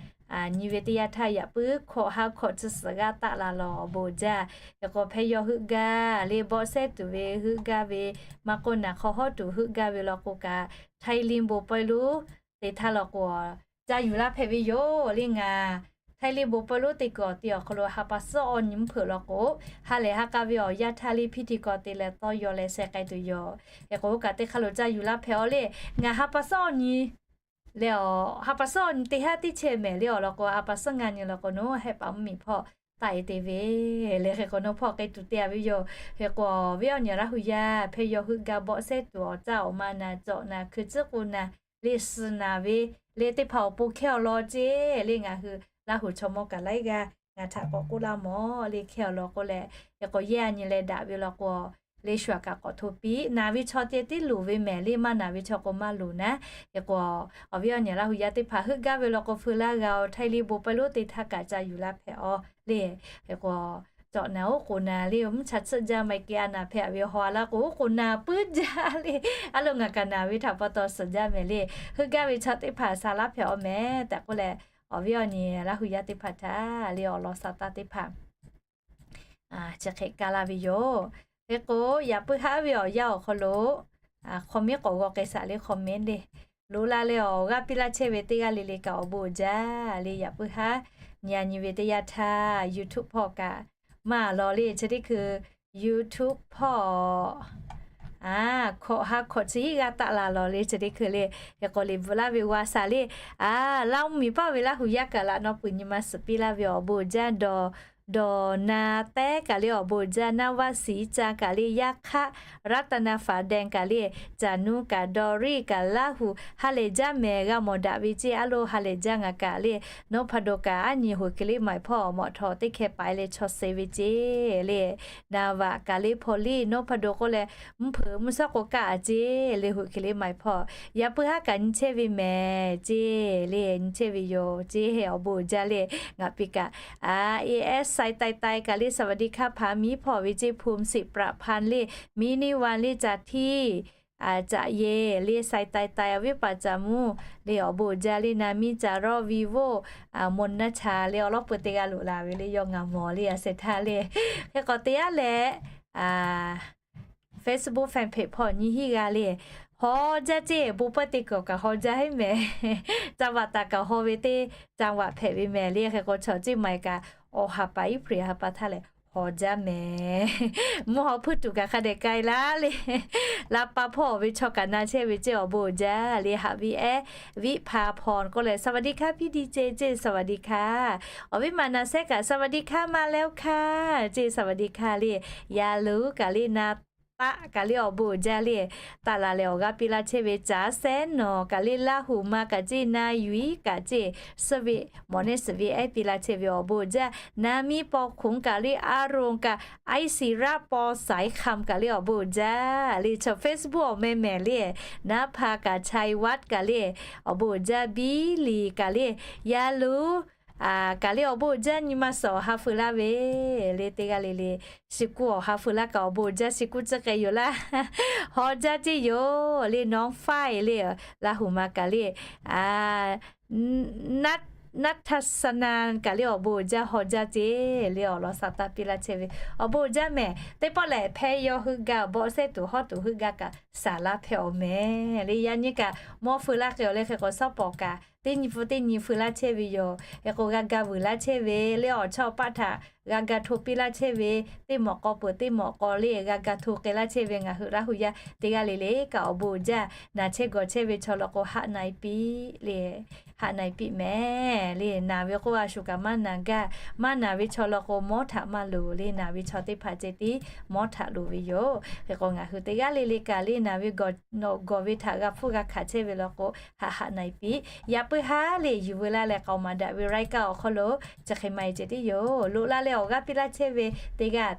nyi ve teˇ yanˇ htaˇ yaꞈ puiˉ hkawꞈ ha hkawꞈ chi suhˍ g'aˇ taˆ la lawˬ awˬ bon jaˇ. Hk'e k'o hpehˇ yawˇ heuˆ gaˇ le bawˆ sehˉ tuˬ ve heuˆ gaˇ ve maˇ k'oˆ naˬ hk'aw hawˉ tuˬ heuˆ gaˇ ve law k'o kaꞈ Htaiˇ liˇ bon pawehˇ lonˉ te htaˇ law k'o ca yuˬ laˇ hpehꞈ ve yoˬ le. Ngaˬ Htaiˇ liˇ bon pawehˇ lonˉ te kuiˬ awˬ ti awˬ hk'aw lo ha pa suhˉ awˇ nyi mvuhˇ hpeuꞈ law k'o ha lehˬ ha k'a ve awˬ yanˇ htaˇ le hpiˇ ti kaw te leh tawˇ yaw leh sheh k'ai tuˬ yoˬ. Hk'e k'o oˇ kaꞈ teˇ hk'aˇ lo ca yuˬ laˇ hpehꞈ-oˬ le. Ngaˬ ha pa suhˉ awˇ nyi leh awˬ ha pa suhˉ awˇ nyi teˇ haˉ teˇ chehˇ mehˍ le awˬ lawn k'o ha pa suhˉ ngaˇ nyi law k'o nawˬ hehˆ paˍ mvuhˇmiˬ hpawˇ taˆ e te ve le. Hk'e k'o nawˬ hpawˇ k'ai tuˬ te a ve yoˬ. Hk'e k'o awˬ viˉ awˬ nyi Laˇ hu yaˇ hpehˇ yawˇ heuˆ gaˇ bawˆ sehˉ tuˬ awˬ caˇ awˬ ma naˬ cawꞈ naˬ hkui tcuhˉ k'o naˬ le suh naˬ ve le teˇ hpaˍ awˬ pon hkehˇ awˬ lawn ceˇ le. Ngaˬ hui Laˇ hu chaw mawˇ kaꞈ laiˉ g'aˇ ngaˬ htaꞈ k'awꞈ k'oˆ laˇ mawˬ le hkehˇ awˬ lawn k'oˆ leh, hk'e k'o yehˇ a nyi leh daꞈ ve law k'o le shu a kaꞈ k'awꞈ hto piˇ. Naˬ ve chaw ceh tiˉ loˍ ve mehˍ le maˇ naˬ ve chaw k'o maˇ loˍ naˉ. Hk'e k'o awˬ viˉ awˬ nyi Laˇ hu yaˇ teˇ hpaˍ heuˆ gaˇ ve law k'o feu laˇ g'a-oˬ. Htaiˇ liˇ bon pawehˇ lonˉ te htaˇ kaꞈ ca yuˬ laˇ hpehꞈ-oˬ le. Hk'e k'o cawꞈ naˬ oˉ k'oˍ naˬ le mvuhˇ cha tsuhˆ jaˇ maˇ heˆ kehˬ a naˬ hpehꞈ ve haw a laˇ k'o oˉ k'oˍ naˬ puiˉ jaˇ le. A lo ngaˬ kaꞈ naˬ ve htaꞈ pa taw suhˍ jaˇ mehˍ le. Heuˆ gaˇ ve chaw teˇ hpaˍ sha laˇ hpehꞈ-oˬ mehˍ tehꞈ k'oˆ leh awˬ viˉ awˬ nyi Laˇ hu yaˇ teˇ hpaˍ htaꞈ le awˬ lawn sha taˇ teˇ hpaˍ chi hk'e kaˇ laˇ ve yoˬ. Hk'e k'o yaꞈ puiˉ haˉ ve awˬ yanˇ awˬ hk'aw lo comment k'awꞈ g'aw k'ai shaˍ le, comment le. Loꞈ la leh awˬ g'aˇ piˇ laˇ chehˇ ve teˇ g'aˇ le le kaꞈ awˬ bon uiˍ jaˇ le. Yaꞈ puiˉ haˉ nyi nyi ve teˇ yanˇ htaˇ YouTube hpawˇ kaꞈ maˇ lawˬ le chi teˇ hkui, YouTube hpawˇ a, hkawꞈ ha hkawꞈ chi hiˆ g'aˇ taˆ la lawˬ le chi teˇ hkui le. Hk'e k'o liꞈ bvuhꞈ laˇ ve g'a shaˍ le. A, Laˇ miˬ paˇ ve Laˇ hu yaˇ kaꞈ laꞈ naw puiˍ nyi ma suhˍ piˇ laˇ ve awˬ bon uiˍ jaˇ. Dawˬ, Dawˬ na tehˉ kaꞈ le awˬ bon uiˍ jaˇ. Naˇ vaˇ shiˍ ca kaꞈ le, yaˇ hk'aˆ Raˇtaˍnaˍ faˍ dehˬ kaꞈ le, Caˍ nuˇ kaꞈ Dawˇ riˇ kaꞈ Laˇ hu ha lehˬ jaˇ mehˍ g'a mawˬ daꞈ ve ceˇ. A lo ha lehˬ jaˇ ngaˬ kaꞈ le, Nawˉ hpa do kaꞈ aˉ nyi hoꞈ hk'e le maiˍ hpawˇ mawꞈ htawꞈ teˇ hkeh paiˍ leh chaw suh ve ceˇ le. Naˍ vaꞈ kaꞈ le hpaw liˇ Nawˉ hpa do k'oˆ leh, mvuhˇ hpeuꞈ mvuhˇ shawˉ k'o kaˆ a ceˇ le, hoꞈ hk'e le maiˍ hpawˇ yaꞈ puiˉ haˉ kaꞈ nyi chehˇ ve mehˍ ceˇ le, nyi chehˇ ve yoˬ ceˇ. Awˬ bon uiˍ jaˇ le. Ngaˬ piˇ kaꞈ, a, A S Sai Tai Tai kaꞈ le สวัสดีค่ะ hpaˍ miˉ hpawˇ ve ceˇ. ภูมิสิทธิ์ ประพันธ์ le, มินิวัน le, Caˍ htiˇ, Caꞈ yehˬ le, Sai Tai Tai, awˬ viˉ paˍ Caˍ mvuhˇ le awˬ bon uiˍ jaˇ le. Naˍ miˇ Caˍ rawˇ, Vivo, Monaˇ cha le, awˬ lawˉ peu teˇ g'aˇ loꞈ la ve le, yawˇ ngaˬ mawˬ le, a sheh htaˇ le. Hk'e k'awꞈ te yaˇ leh, Facebook fan page hpawˇ nyi hiˆ g'a le. Haw jaˇ ceˇ, bon pawehˇ te kuiˬ kaꞈ haw jaˇ heˆ mehˍ. Caˇ vaꞈ taˍ kaꞈ haw ve teˇ caˇ vaꞈ hpehꞈ ve mehˍ le. Hk'e k'o chaw ceˇ maiˍ kaꞈ awˬ ha pa iˉ hpeuꞈ ha pa htaˇ lehˬ haw jaˇ mehˍ. Mvuhˇ haw hpuiˇ tuˬ kaꞈ hk'a dehꞈ k'ai laˇ le. Laˇ pa hpawˇ awˬ ve chaw kaꞈ na chehˇ ve ceˇ. Awˬ bon uiˍ jaˇ le. Haꞈ ve ehˉ, viˉ hpa hpaw k'oˆ leh สวัสดีค่ะ พี่ดีเจ ceˇ. สวัสดีค่ะ. Awˬ viˉ ma Naˍ sehˉ kaꞈ สวัสดีค่ะ มาแล้วค่ะ ceˇ. สวัสดีค่ะ le. Yaꞈ luˬ kaꞈ le, na taˆ kaꞈ le awˬ bon uiˍ jaˇ le. Taˆ la leh awˬ g'aˇ piˇ laˇ chehˇ ve Caˍ sehˉ nawˬ kaꞈ le, Laˇ hu ma kaꞈ ceˇ, Na yuˬ iˉ kaꞈ ceˇ. Suhˆ ve mawˬ neˉ suhˍ ve ehˉ piˇ laˇ chehˇ ve awˬ bon uiˍ jaˇ. Naˍ miˇ Paw Hkunˍ kaꞈ le, A Ron kaꞈ, Iˉ siˍ raˆ Paw Saiˍ Hkam kaꞈ le awˬ bon uiˍ jaˇ le. Chaw Facebook awˬ meh mehˍ le. Naˉ hpa kaꞈ Chai Wat kaꞈ le awˬ bon uiˍ jaˇ. Biˇ liˍ kaꞈ le, yaꞈ luˬ kaꞈ le awˬ bon uiˍ jaˇ. Nyi ma suhˍ awˬ ha feu laˇ ve le teˇ g'aˇ le le. Shi kuˇ awˬ ha feu laˇ kaꞈ awˬ bon uiˍ jaˇ. Shi kuˇ tcuhˉ k'ai yoˬ laˇ. Haw jaˇ ceˇ yoˬ le. Nawˉ faiˇ le, Laˇ hu ma kaꞈ le, Naˉ htaˇ saˍ naˍ kaꞈ le awˬ bon uiˍ jaˇ, haw jaˇ ceˇ le. Awˬ lawn saˍ taˍ piˇ laˇ chehˇ ve awˬ bon uiˍ jaˇ mehˍ. Teˇ pawˆ lehˬ hpehˇ yaw heuˆ gaˇ, bawˆ sehˉ tuˬ hawˉ tuˬ heuˆ gaˇ kaꞈ saˍ laˇ hpehˇ awˬ mehˍ le. Yaꞈ nyi kaꞈ mawˇ feu laˇ k'ai awˬ le. Hk'e k'o shaˉ pawˍ kaꞈ teˇ nyi pfuhˇ teˇ nyi feu laˇ chehˇ ve yoˬ. Hk'e k'o g'a ga vuiˬ laˇ chehˇ ve le. Awˬ chawˇ paˆ htaꞈ g'a ga hto piˇ laˇ chehˇ ve, teˇ mawꞈ k'aw peuˬ teˇ mawꞈ k'aw le g'a ga hto k'ai laˇ chehˇ ve ngaˬ hui Laˇ hu yaˇ teˇ g'aˇ le le kaꞈ awˬ bon uiˍ jaˇ. Naˬ chehˇ gawˬ chehˇ ve chaw law k'o haꞈ na e piˇ le. Haꞈ na e piˇ mehˍ le. Naˬ ve k'o a shu kaꞈ maˇ naˬ gaˇ. Maˇ naˬ ve chaw law k'o mawˉ htaꞈ maˇ loˍ le. Naˬ ve chaw teˇ hpaˍ ceh tiˉ mawˉ htaꞈ loˍ ve yoˬ. Hk'e k'o ngaˬ hui teˇ g'aˇ le le kaꞈ le naˬ ve gawˬ ve htaꞈ g'a hpfuhˇ g'a hkanˍ chehˇ ve law k'o haꞈ haꞈ na e piˇ. Yaꞈ puiˉ haˉ le yuˬ veu laˇ leh k'aoˍ maˍ daꞈ ve รายการ awˬ hk'aw lo chi hk'e maˇ e ceh tiˉ yoˬ. Loꞈ la leh awˬ g'aˇ piˇ laˇ chehˇ ve teˇ g'aˇ